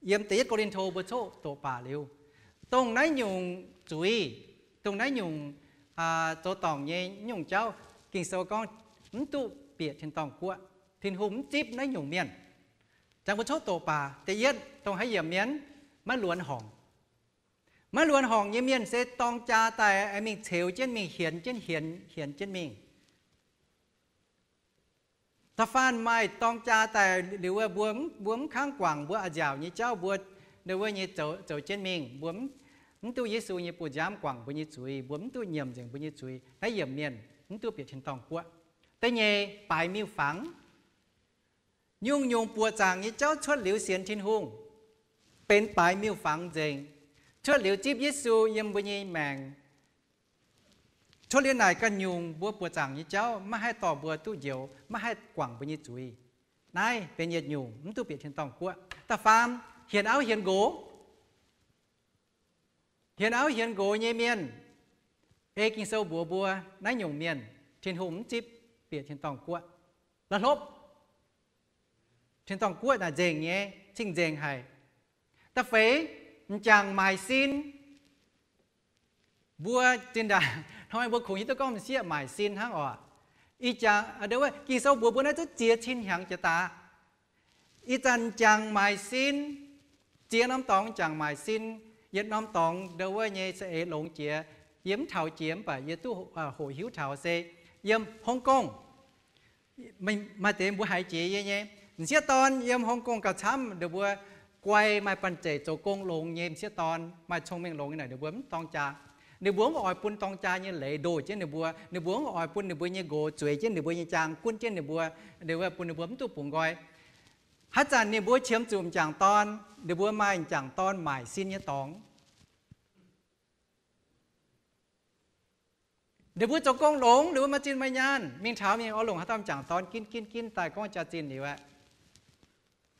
Yiem da'yietv Ko^lin^to mbuo coqv doqc baac liuz, dongh naaiv nyungc zuiz, dongh naaiv nyungc zoux dorngc nyei nyungc jauv, Ging-Sou gorngv mv duqv bieqc tin-dorngh guoqv. Tin-Hungh mv zipv naaiv nyungc mienh. Ziangx mbuo coqv doqc baac, da'yietv dongh haaix yiemc mienh? Maiv luonx horngc. Maiv luonx horngc nyei mienh se dorng jaa daaih mingh ceux jienv mingh, hienx jienv hienx, hienx jienv mingh. Da'faanh maaih dorng jaa daaih liuz wuov, mbuo, mbuo mv kangv guangc mbuo a'nziaauc nyei jauv, mbuo ndau wuov nyei zoux, zoux jienv mingh, mbuo mv duqv Yesu nyei buoz-nziaamv guangc mbuo nyei zuiz, mbuo mv duqv nyiemc nzengc mbuo nyei zuiz. Naaiv yiemc mienh mv duqv bieqc tin-dorngh guoqv. Da'nyeic, baaix miuc-fangx. Nyungc-nyungc buoqc zaangc nyei jauv cuotv liuz sienx Tin-Hungh, benx baaix miuc-fangx nzengc. Cuotv liuz zipv Yesu yiem mbuo nyei maengc. Cuotv liuz naaic ganh nyungc mbuo buoqc zaangc nyei jauv maiv haih dorh mbuo duqv njoux, maiv haih guangc mbuo nyei zuiz. Naaiv benx yietc nyungc mv duqv bieqc tin-dorngh guoqv. Da'faam, hienx auv hienx nqox. Hienx auv hienx nqox nyei mienh, ei Ging-Sou mbuox mbuo, naaiv nyungc mienh Tin-Hungh mv zipv bieqc tin-dorngh guoqv. La'hlopv, tin-dorngh guoqv naaic nzengc nyei, cing-nzengc haic. Da'feix, m'jangc maaic sin. Mbuo zinh ndaangc hnoi mbuo kungx hiuv duqv gorngv m'sieqv maaic sin hnangv oc. Ih jaax, Ging-Sou mbuox mbuo naaiv zungv ziex cin hnyangx jiex daaih. Ih zanc m'jangc maaic sin, ziex norm dorngx m'jangc maaic sin, yietc norm dorngx ndau wuov nyei saeng-eix longx jiex, yie mv taux jiex mv baac yie duqv hoqc hiuv taux se yiem Hong Kong. Maaih deix mbuo haiz jiex yie nyei. M'sieqv dorn yiem Hong Kong gauh camv, ninh mbuo guai maaih banh zeic zoux gong longx nyei m'sieqv dorn, maaih cong-mengh longx nyei naaic ninh mbuo mv dorng jaa. Ninh mbuo mv oix bun dorng jaa nyei leiz ndoh jienv ninh mbuo. Ninh mbuo mv oix bun ninh mbuo nyei nqox zueiz jienv ninh mbuo nyei jaang, gunv jienv ninh mbuo, ninh mbuo bun ninh mbuo mv duqv bungx nqoi. Haaix zanc ninh mbuo qiemx zuqc m'jangc dorn, ninh mbuo maaih m'jangc dorn maaic sin nyei dorngx. Ninh mbuo zoux gong longx, ninh mbuo maaih zinh maaih nyaanh, mingh taux mingh oix longc haaix dauh m'jangc dorn ginv ginv ginv daaih gorngv jaax-zinh liuz aqv.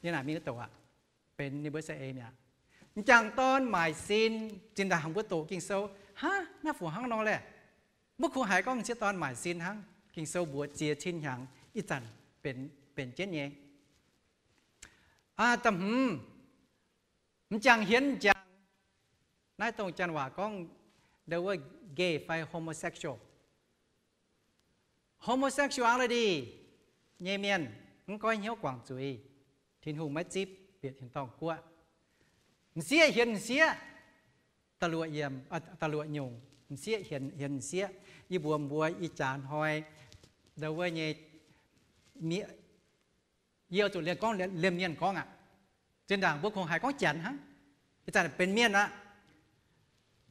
Yie naaic mingh doqc aqv, benx ninh mbuo saeng-eix mi'aqv. M'jangc dorn maaic sin, zinh ndaangc mbuo doqc Ging-Sou, hnangv naaiv fu hnangv nor laeh. Mbuo kungx haiz gorngv m'sieqv dorn maaic sin hnangv. Ging-Sou mbuox ziex cin hnyangx ih zanc benx, benx jienv nyei. Da'hmz, m'jangc hienx m'jangc. Naaiv dongh janx waac gorngv ndau wuov gay fai homosexual. Homosexuality nyei mienh mv goiv hnyouv guangc zuiz, Tin-Hungh maiv zipv bieqc tin-dorngh guoqv. M'sieqv hienx m'sieqv, da'luoqc yiemc, da'luoqc nyungc, m'sieqv hienx, hienx m'sieqv. Yie mbuox mbuo ih jaax hnoi, ndau wuov nyei, yie zuqc liemh gorngv, liemh mienh gorngv aqv. Zinh ndaangc mbuo kungx haiz gorngv janx hnangv. Ih zanc benx mienh aqv.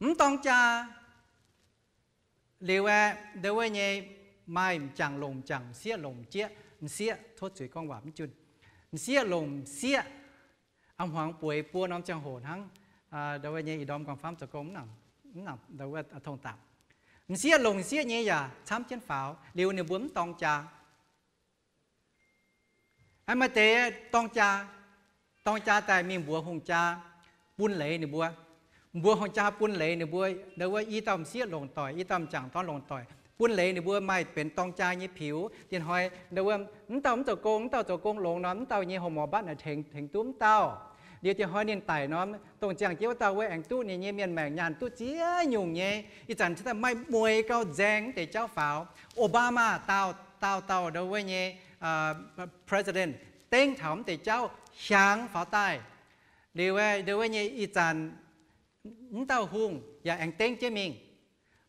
Mv dorng jaa liuz aeqv, ndau wuov nyei maaih m'jangc longc m'jangc, m'sieqv longc m'sieqv, m'sieqv tov zuiz gorngv waac mv junh. M'sieqv longc m'sieqv, a'hmuangx bueix buo norm ziangh hoc hnangv. Ndau wuov nyei ih ndorm guangc famv zoux gong mv nangc, mv nangc ndau wuov tong dapc. M'sieqv longc m'sieqv nyei yaac camv jienv faaux, liuz ninh mbuo mv dorng jaa. Maaih deix dorng jaa, dorng jaa daaih mingh mbuox hungh jaa bun leiz ninh mbuo. Mbuox hungh jaa bun leiz ninh mbuo, ndau wuov i dauh m'sieqv longc doic, i dauh m'jangc dorn longc doic, bun leiz ninh mbuo maaih benx dorng jaa nyei piux. Diex hnoi ndau wuov mv dauh mv zoux gong, mv dauh zoux gong longx nor, mv dauh nyei horc morc mbatv naaic tengx, tengx duqv mv dauh. Liuz diex hnoi ninh daic nor, dongh ziangh jienv wuov dauh wuov aengx duqv ninh nyei mienh maengc nyaanh duqv ziex nyungc nyei. Ih zanc maaih mueiz gauh nzaeng mv deix jauv faaux. Obama dauh, dauh dauh ndau wuov nyei president dengv taux mv deix jauv hiaangx faaux daaih. Liuz ndau wuov nyei ih zanc mv dauh hungh yaac aengx dengv jienv mingh.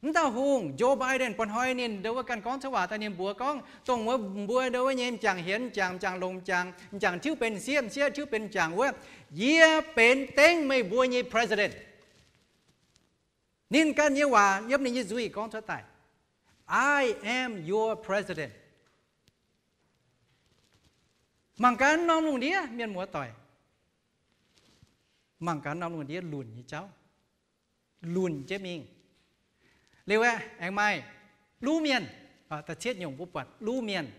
Mv dauh hungh, Joe Biden, ba'hnoi ninh ndau wuov ganh gorngv cuotv waac daaih ninh mbuox gorngv, dongh wuov mbuo ndau wuov nyei m'jangc hienx m'jangc, m'jangc longc m'jangc, m'jangc tiuv benx m'sieqv, m'sieqv tiuv benx m'jangc wuov, yie benx dengv meih mbuo nyei president. Ninh ganh nyei waac yiem ninh nyei nzuih gorngv cuotv daaih. I am your president. Mangc gaax norm lungh ndiev, mienh muoz-doic, mangc gaax norm lungh ndiev lunc nyei jauv, lunc jienv mingh. Liuz aeqv, aengx maaih luv mienh, da'cietv nyungc mbuo buatc luv mienh.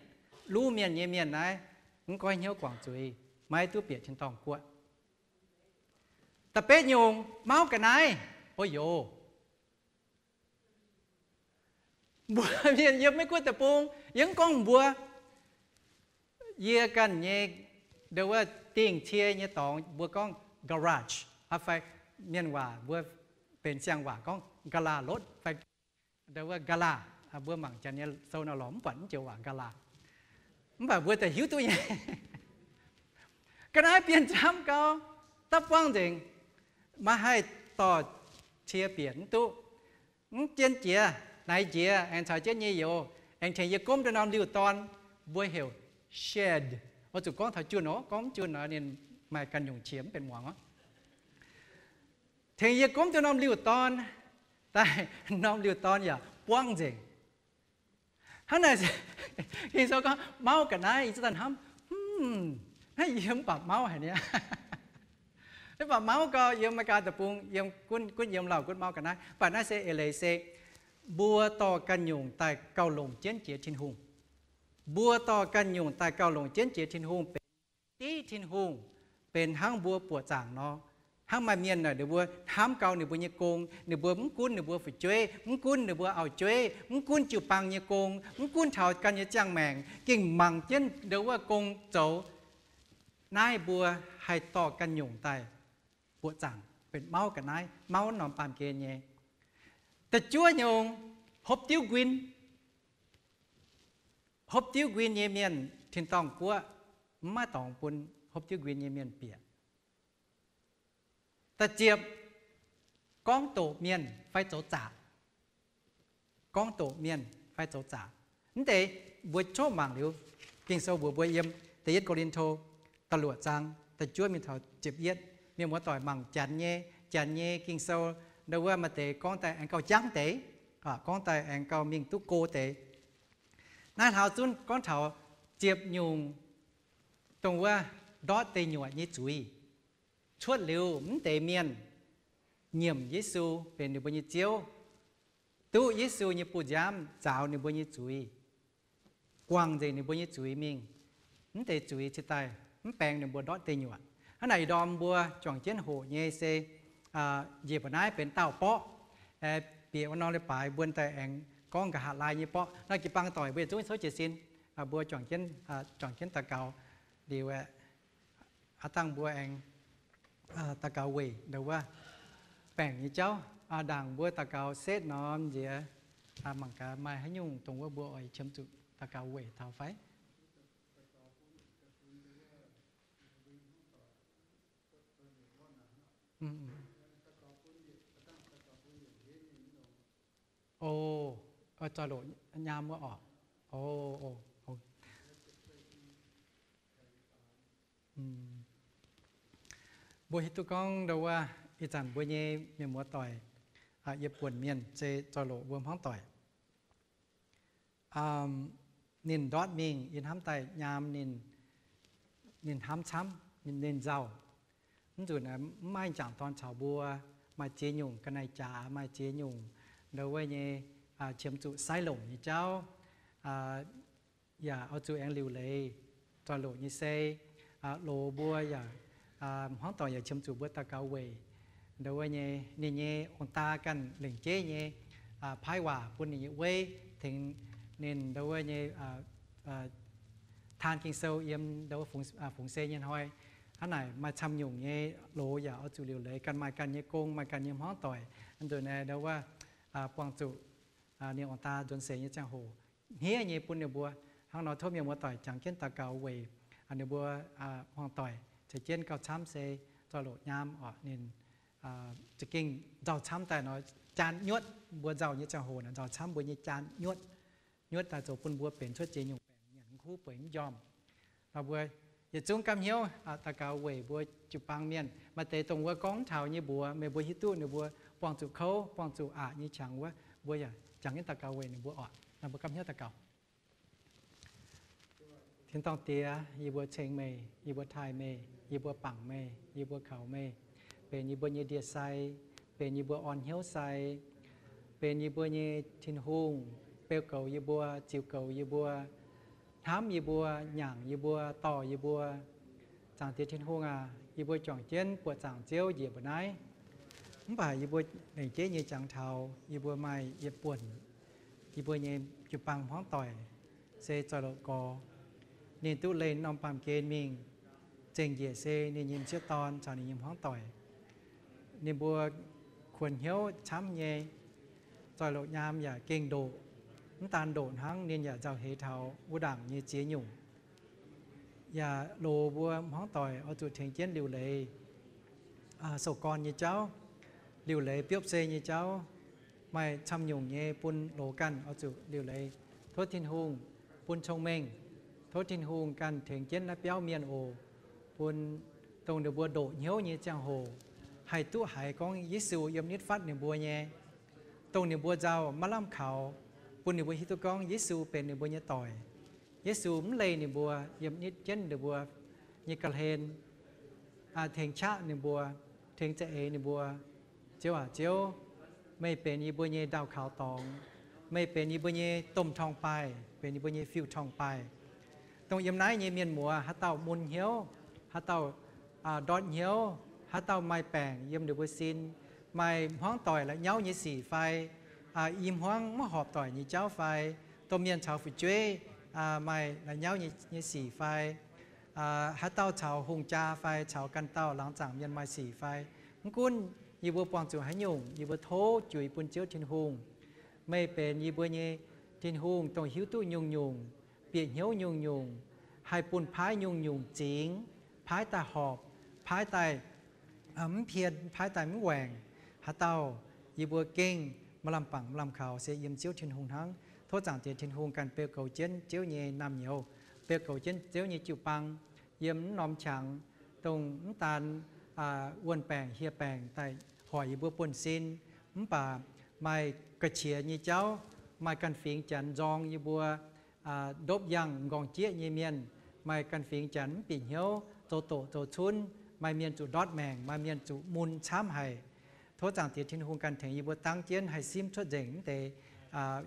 Luv mienh nyei mienh naaiv mv goiv hnyouv guangc zuiz, maiv duqv bieqc tin-dorngh guoqv. Da'betv nyungc, mauv ga'naaiv. O yoc, mbuo mienh yiem Meiv Guoqv deic-bung, yie mv gorngv mbuo, yie ganh nyei, ndo wuov dingh cie nyei dorngx mbuo gorngv garage, fai mienh waac mbuo benx siang-waac gorngv กะลา lotv fai ndo wuov กะลา. Mbuo mangc janx nyei sou nor lorz mv buatc mv joux waac กะลา, mv baac mbuo daaih hiuv duqv nyei. Ga'naaiv bienh camv gau, da'buangv nzengc, maiv haih dorh cie bieqc mv duqv. Mv jienv jiex, naaiv jiex aengx caux jienv nyei youz aengx tengx yie gomv duqv norm liuh dorn, mbuo heuc shed. Oix zuqc gorngv taux junh oc, gorngv mv junh nor ninh maaih ganh nyungc qiex mv benx muangx oc. Tengx yie gomv duqv norm liuh dorn, daaih norm liuh dorn yaac buangv nzengc. Hnangv naaic, Ging-Sou gorngv mauv ga'naaiv, yie zuqc daaih hnamv, hm, naaiv yie mv baac mauv haic niaa. Mv baac mauv gau, yiem Aa^me^li^gaa deic-bung, yiem gunv, gunv yiem lauh gunv mauv ga'naaiv. Mv baac naaiv se eix leiz se mbuo dorh ganh nyungc daaih gauh longc jienv jiex Tin-Hungh. Mbuo dorh ganh nyungc daaih gauh longc jienv jiex Tin-Hungh benx div Tin-Hungh, benx hnangv mbuo buoqc zaangc nor. Hnangv maaih mienh naaic ninh mbuo hnamv gau ninh mbuo nyei gong, ninh mbuo mv gunv ninh mbuo fu'jueiv, mv gunv ninh mbuo auv-jueiv, mv gunv jiu-baang nyei gong, mv gunv taux ganh nyei ziangh maengc, gengh mangc jienv ndo wuov gong zoux. Naaiv mbuo haih dorh ganh nyungc daaih buoqc zaangc benx mauv ga'naaiv, mauv norm baamh gen nyei. Da'juov nyungc, hopv diuv nquin. Hopv diuv nquin nyei mienh, tin-dorngh guoqv mv maaih dorngx bun hopv diuv nquin nyei mienh bieqc. Da'ziepc, gorngv doqc mienh fai zoux zaqc. Gorngv doqc mienh fai zoux zaqc. Mv deix mbuo coqv mangc liuz, Ging-Sou mbuox mbuo yiem Da'yietv Ko^lin^to da'luoqc zaang da'juov mingh taux ziepc yietv. Mienh muoz-doic mangc janx nyei, janx nyei Ging-Sou, ndo wuov maaih deix gorngv daaih aengx gauh jangv deix, gorngv daaih aengx gauh mingh duqv go deix. Naaiv hlauv zunv gorngv taux ziepc nyungc dongh wuov ndortv deic nyuoqc nyei zuiz. Cuotv liuz mv deix mienh nyiemc Yesu benx ninh mbuo nyei Ziouv, duqv Yesu nyei bu nziaamv zaaux ninh mbuo nyei zuiz, guangc nzengc ninh mbuo nyei zuiz mingh. Mv deix zuiz cingx daaih mv baeng ninh mbuo ndortv deic nyuoqc. Hnangv naaic ih ndorm mbuo juangc jienv hoqc nyei se njiec mbuo naaiv benx daauh borqv. Bieqc wuov norm leiz-baaix mbuo daaih aengx gorngv nqa'haav laai nyei borqv nor, jiu-baang doic mbuo yietc zungv souv jiez sin. Mbuo juangc jienv, juangc jienv daux gaux liuz aeqv, aav dangh mbuo aengx daux gaux weic ndo wuov baengc nyei jauv. Ndaangc mbuo daux gaux setv norm nziex, mangc gaax maaih haaix nyungc dongh wuov mbuo oix qiemx zuqc daux gaux weic taux fai? O, zoih loc nyaam wuov orqc? O, mbuo hiuv duqv gorngv ndo wuov ih zanc mbuo nyei mienh muoz-doic, yietc buonc mienh se zoih loc mbuo hmuangv doic. Ninh ndortv mingh yie hnamv daaih nyaam ninh, ninh hnamv camv, ninh nzauh. Mv nzunc mv maaih jangc dorn caux mbuo, maaih ziex nyungc ga'naaiv-jaax, maaih ziex nyungc ndo wuov nyei qiemx zuqc sai longc nyei jauv, yaac oix zuqc aengx liuc leiz zoih loc nyei sei. Loz mbuo yaac, hmuangv doic yaac qiemx zuqc mbuo daux gaux weic ndo wuov nyei, ninh nyei ong-daa ganh lengc jeiv nyei paaiv waac bun ninh nyei weiv, tengx ninh ndo wuov nyei taan Ging-Sou yiem ndo wuov fungx sei nyei hnoi. Hnangv naaic maaih camv nyungc nyei loz yaac oix zuqc liuc leiz, ganh maaih ganh nyei gong, maaih ganh nyei hmuangv doic. Nzunc naaiv ndo wuov buangh zuqc ninh ong-daa nzuonx seix nyei ziangh hoc hniev nyei bun ninh mbuo. Hnangv nor tov mienh muoz-doic jangx jienv daux gaux weic ninh mbuo hmuangv doic, ceix jienv gauh camv se zoih loc nyaam orqc, ninh za'gengh nzauh camv daaih nor, jaan nyuotv. Mbuo nzauh nyei ziangh hoc naaic nzauh camv mbuo nyei jaan nyuotv. Nyuotv daaih zoux bun mbuo benx cuotv ziex nyungc baengc, nyanc mv kuv, bueix mv njormh. Nor mbuo yietc zungv gapv hnyouv daux gaux weic mbuo jiu-baang mienh. Maaih deix dongh wuov gorngv mv taux nyei mbuox, meih mbuo hiuv duqv ninh mbuo buangh zuqc kouv, buangh zuqc aqc nyei qangx wuov, mbuo yaac jangx jienv daux gaux weic ninh mbuo orqc. Mbuo gapv hnyouv daux gaux. Tin-dorngh Diex, yie mbuo ceng meih, yie mbuo taaih meih, yie mbuo bangc meih, yie mbuo kaux meih, benx yie mbuo nyei ndie-sai, benx yie mbuo orn hnyouv sai, benx yie mbuo nyei Tin-Hungh, beu goux yie mbuo, ziux goux yie mbuo, hnamv yie mbuo, nyaangc yie mbuo, dorh yie mbuo. Zaangc Diex Tin-Hungh aac, yie mbuo juangc jienv buoqc zaangc Ziouv njiec mbuo naaiv. Mv baac yie mbuo lengc jeiv nyei jangx taux yie mbuo maaih yietc buonc yie mbuo nyei jiu-baang hmuangv doic se zoih loc gorx. Ninh duqv leih norm baamh gen mingh zengc njiec se ninh nyei m'sieqv dorn caux ninh nyei hmuangv doic. Ninh mbuo kuonx hnyouv camv nyei, zoih loc nyaam yaac gengh ndoqc. Mv daan ndoqc hnangv, ninh yaac nzauh heix taux wuov ndaangc nyei ziex nyungc. Yaac loz mbuo hmuangv doic oix zuqc tengx jienv liuc leiz sou-gorn nyei jauv, liuc leiz biopv sei nyei jauv. Maaih camv nyungc nyei bun loz ganh oix zuqc liuc leiz. Tov Tin-Hungh bun cong-mengh. Tov Tin-Hungh ganh tengx jienv naaiv biauv mienh oc, bun dongh ninh mbuo ndoqc hnyouv nyei ziangh hoc haih duqv haiz gorngv Yesu yiem nitv fatv ninh mbuo nyei. Dongh ninh mbuo nzauh maiv lamh kaux, bun ninh mbuo hiuv duqv gorngv Yesu benx ninh mbuo nyei doic. Yesu mv leih ninh mbuo yiem nitv jienv ninh mbuo nyei ga'hlen, tengx qaqv ninh mbuo, tengx za'eix ninh mbuo. Ziouv aac, Ziouv, meih benx yie mbuo nyei ndaauh kaux dorngx. Meih benx yie mbuo nyei domh torngv-baaih, benx yie mbuo nyei fiuv-torngv-baaih. Dongh yiem naaiv nyei mienh muoz, haaix dauh mun hnyouv, haaix dauh ndortv hnyouv, haaix dauh maaih baengc yiem ninh mbuo sin, maaih hmuangv doic la'nyauv nyei sic fai i hmuangv maiv horpc doic nyei jauv fai, domh mienh caux fu'jueiv maaih la'nyauv nyei sic fai, haaix dauh caux hungh jaa fai caux ganh dauh laangz zaangc mienh maaih sic fai, mv gunv yie mbuo buangh zuqc haaix nyungc, yie mbuo tov juix bun Ziouv Tin-Hungh. Meih benx yie mbuo nyei Tin-Hungh, dongh hiuv duqv nyungc-nyungc, bieqc hnyouv nyungc-nyungc, haih bun paaiv nyungc-nyungc zingx, paaiv daaih horpc, paaiv daaih mv pien, paaiv daaih mv waengc. Haaix dauh yie mbuo gengh maaih lamh bangc maaih lamh kaux se yiem Ziouv Tin-Hungh hnangv. Tov Zaangc Diex Tin-Hungh ganh beu goux jienv Ziouv nyei naamh nyouz, beu goux jienv Ziouv nyei jiu-baang, yiem mv norm qangx, dongh mv daan wuonh baengc hieh baengc daaih hoic yie mbuo buonv-sin, mv baac maaih ga'qiex nyei jauv, maaih ganh fingx Janx nzorng yie mbuo, ndopv yangh m'nqorngv jieqv nyei mienh, maaih ganh fingx Janx mv bieqc hnyouv, zoux doqc zoux cunv, maaih mienh zuqc ndortv maengc, maaih mienh zuqc mun camv haic. Tov Zaangc Diex Tin-Hungh ganh tengx yie mbuo dangv jienv haih simv cuotv nzengc mv deix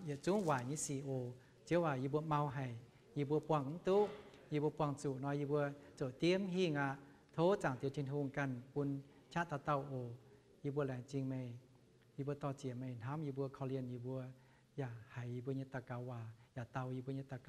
yietc zungv waaic nyei sic oc. Ziouv aac, yie mbuo mau haic, yie mbuo buangh mv duqv. Yie mbuo buangh zuqc nor, yie mbuo ziouc diev mv hingh aqv. Tov Zaangc Diex Tin-Hungh ganh bun qaqv dauh dauh oc. Yie mbuo laengz zingh meih. Yie mbuo dor-ziec meih hnamv yie mbuo, korv-lienh yie mbuo, yaac haiz yie mbuo nyei daux gaux waac, yaac dau yie mbuo nyei daux gaux.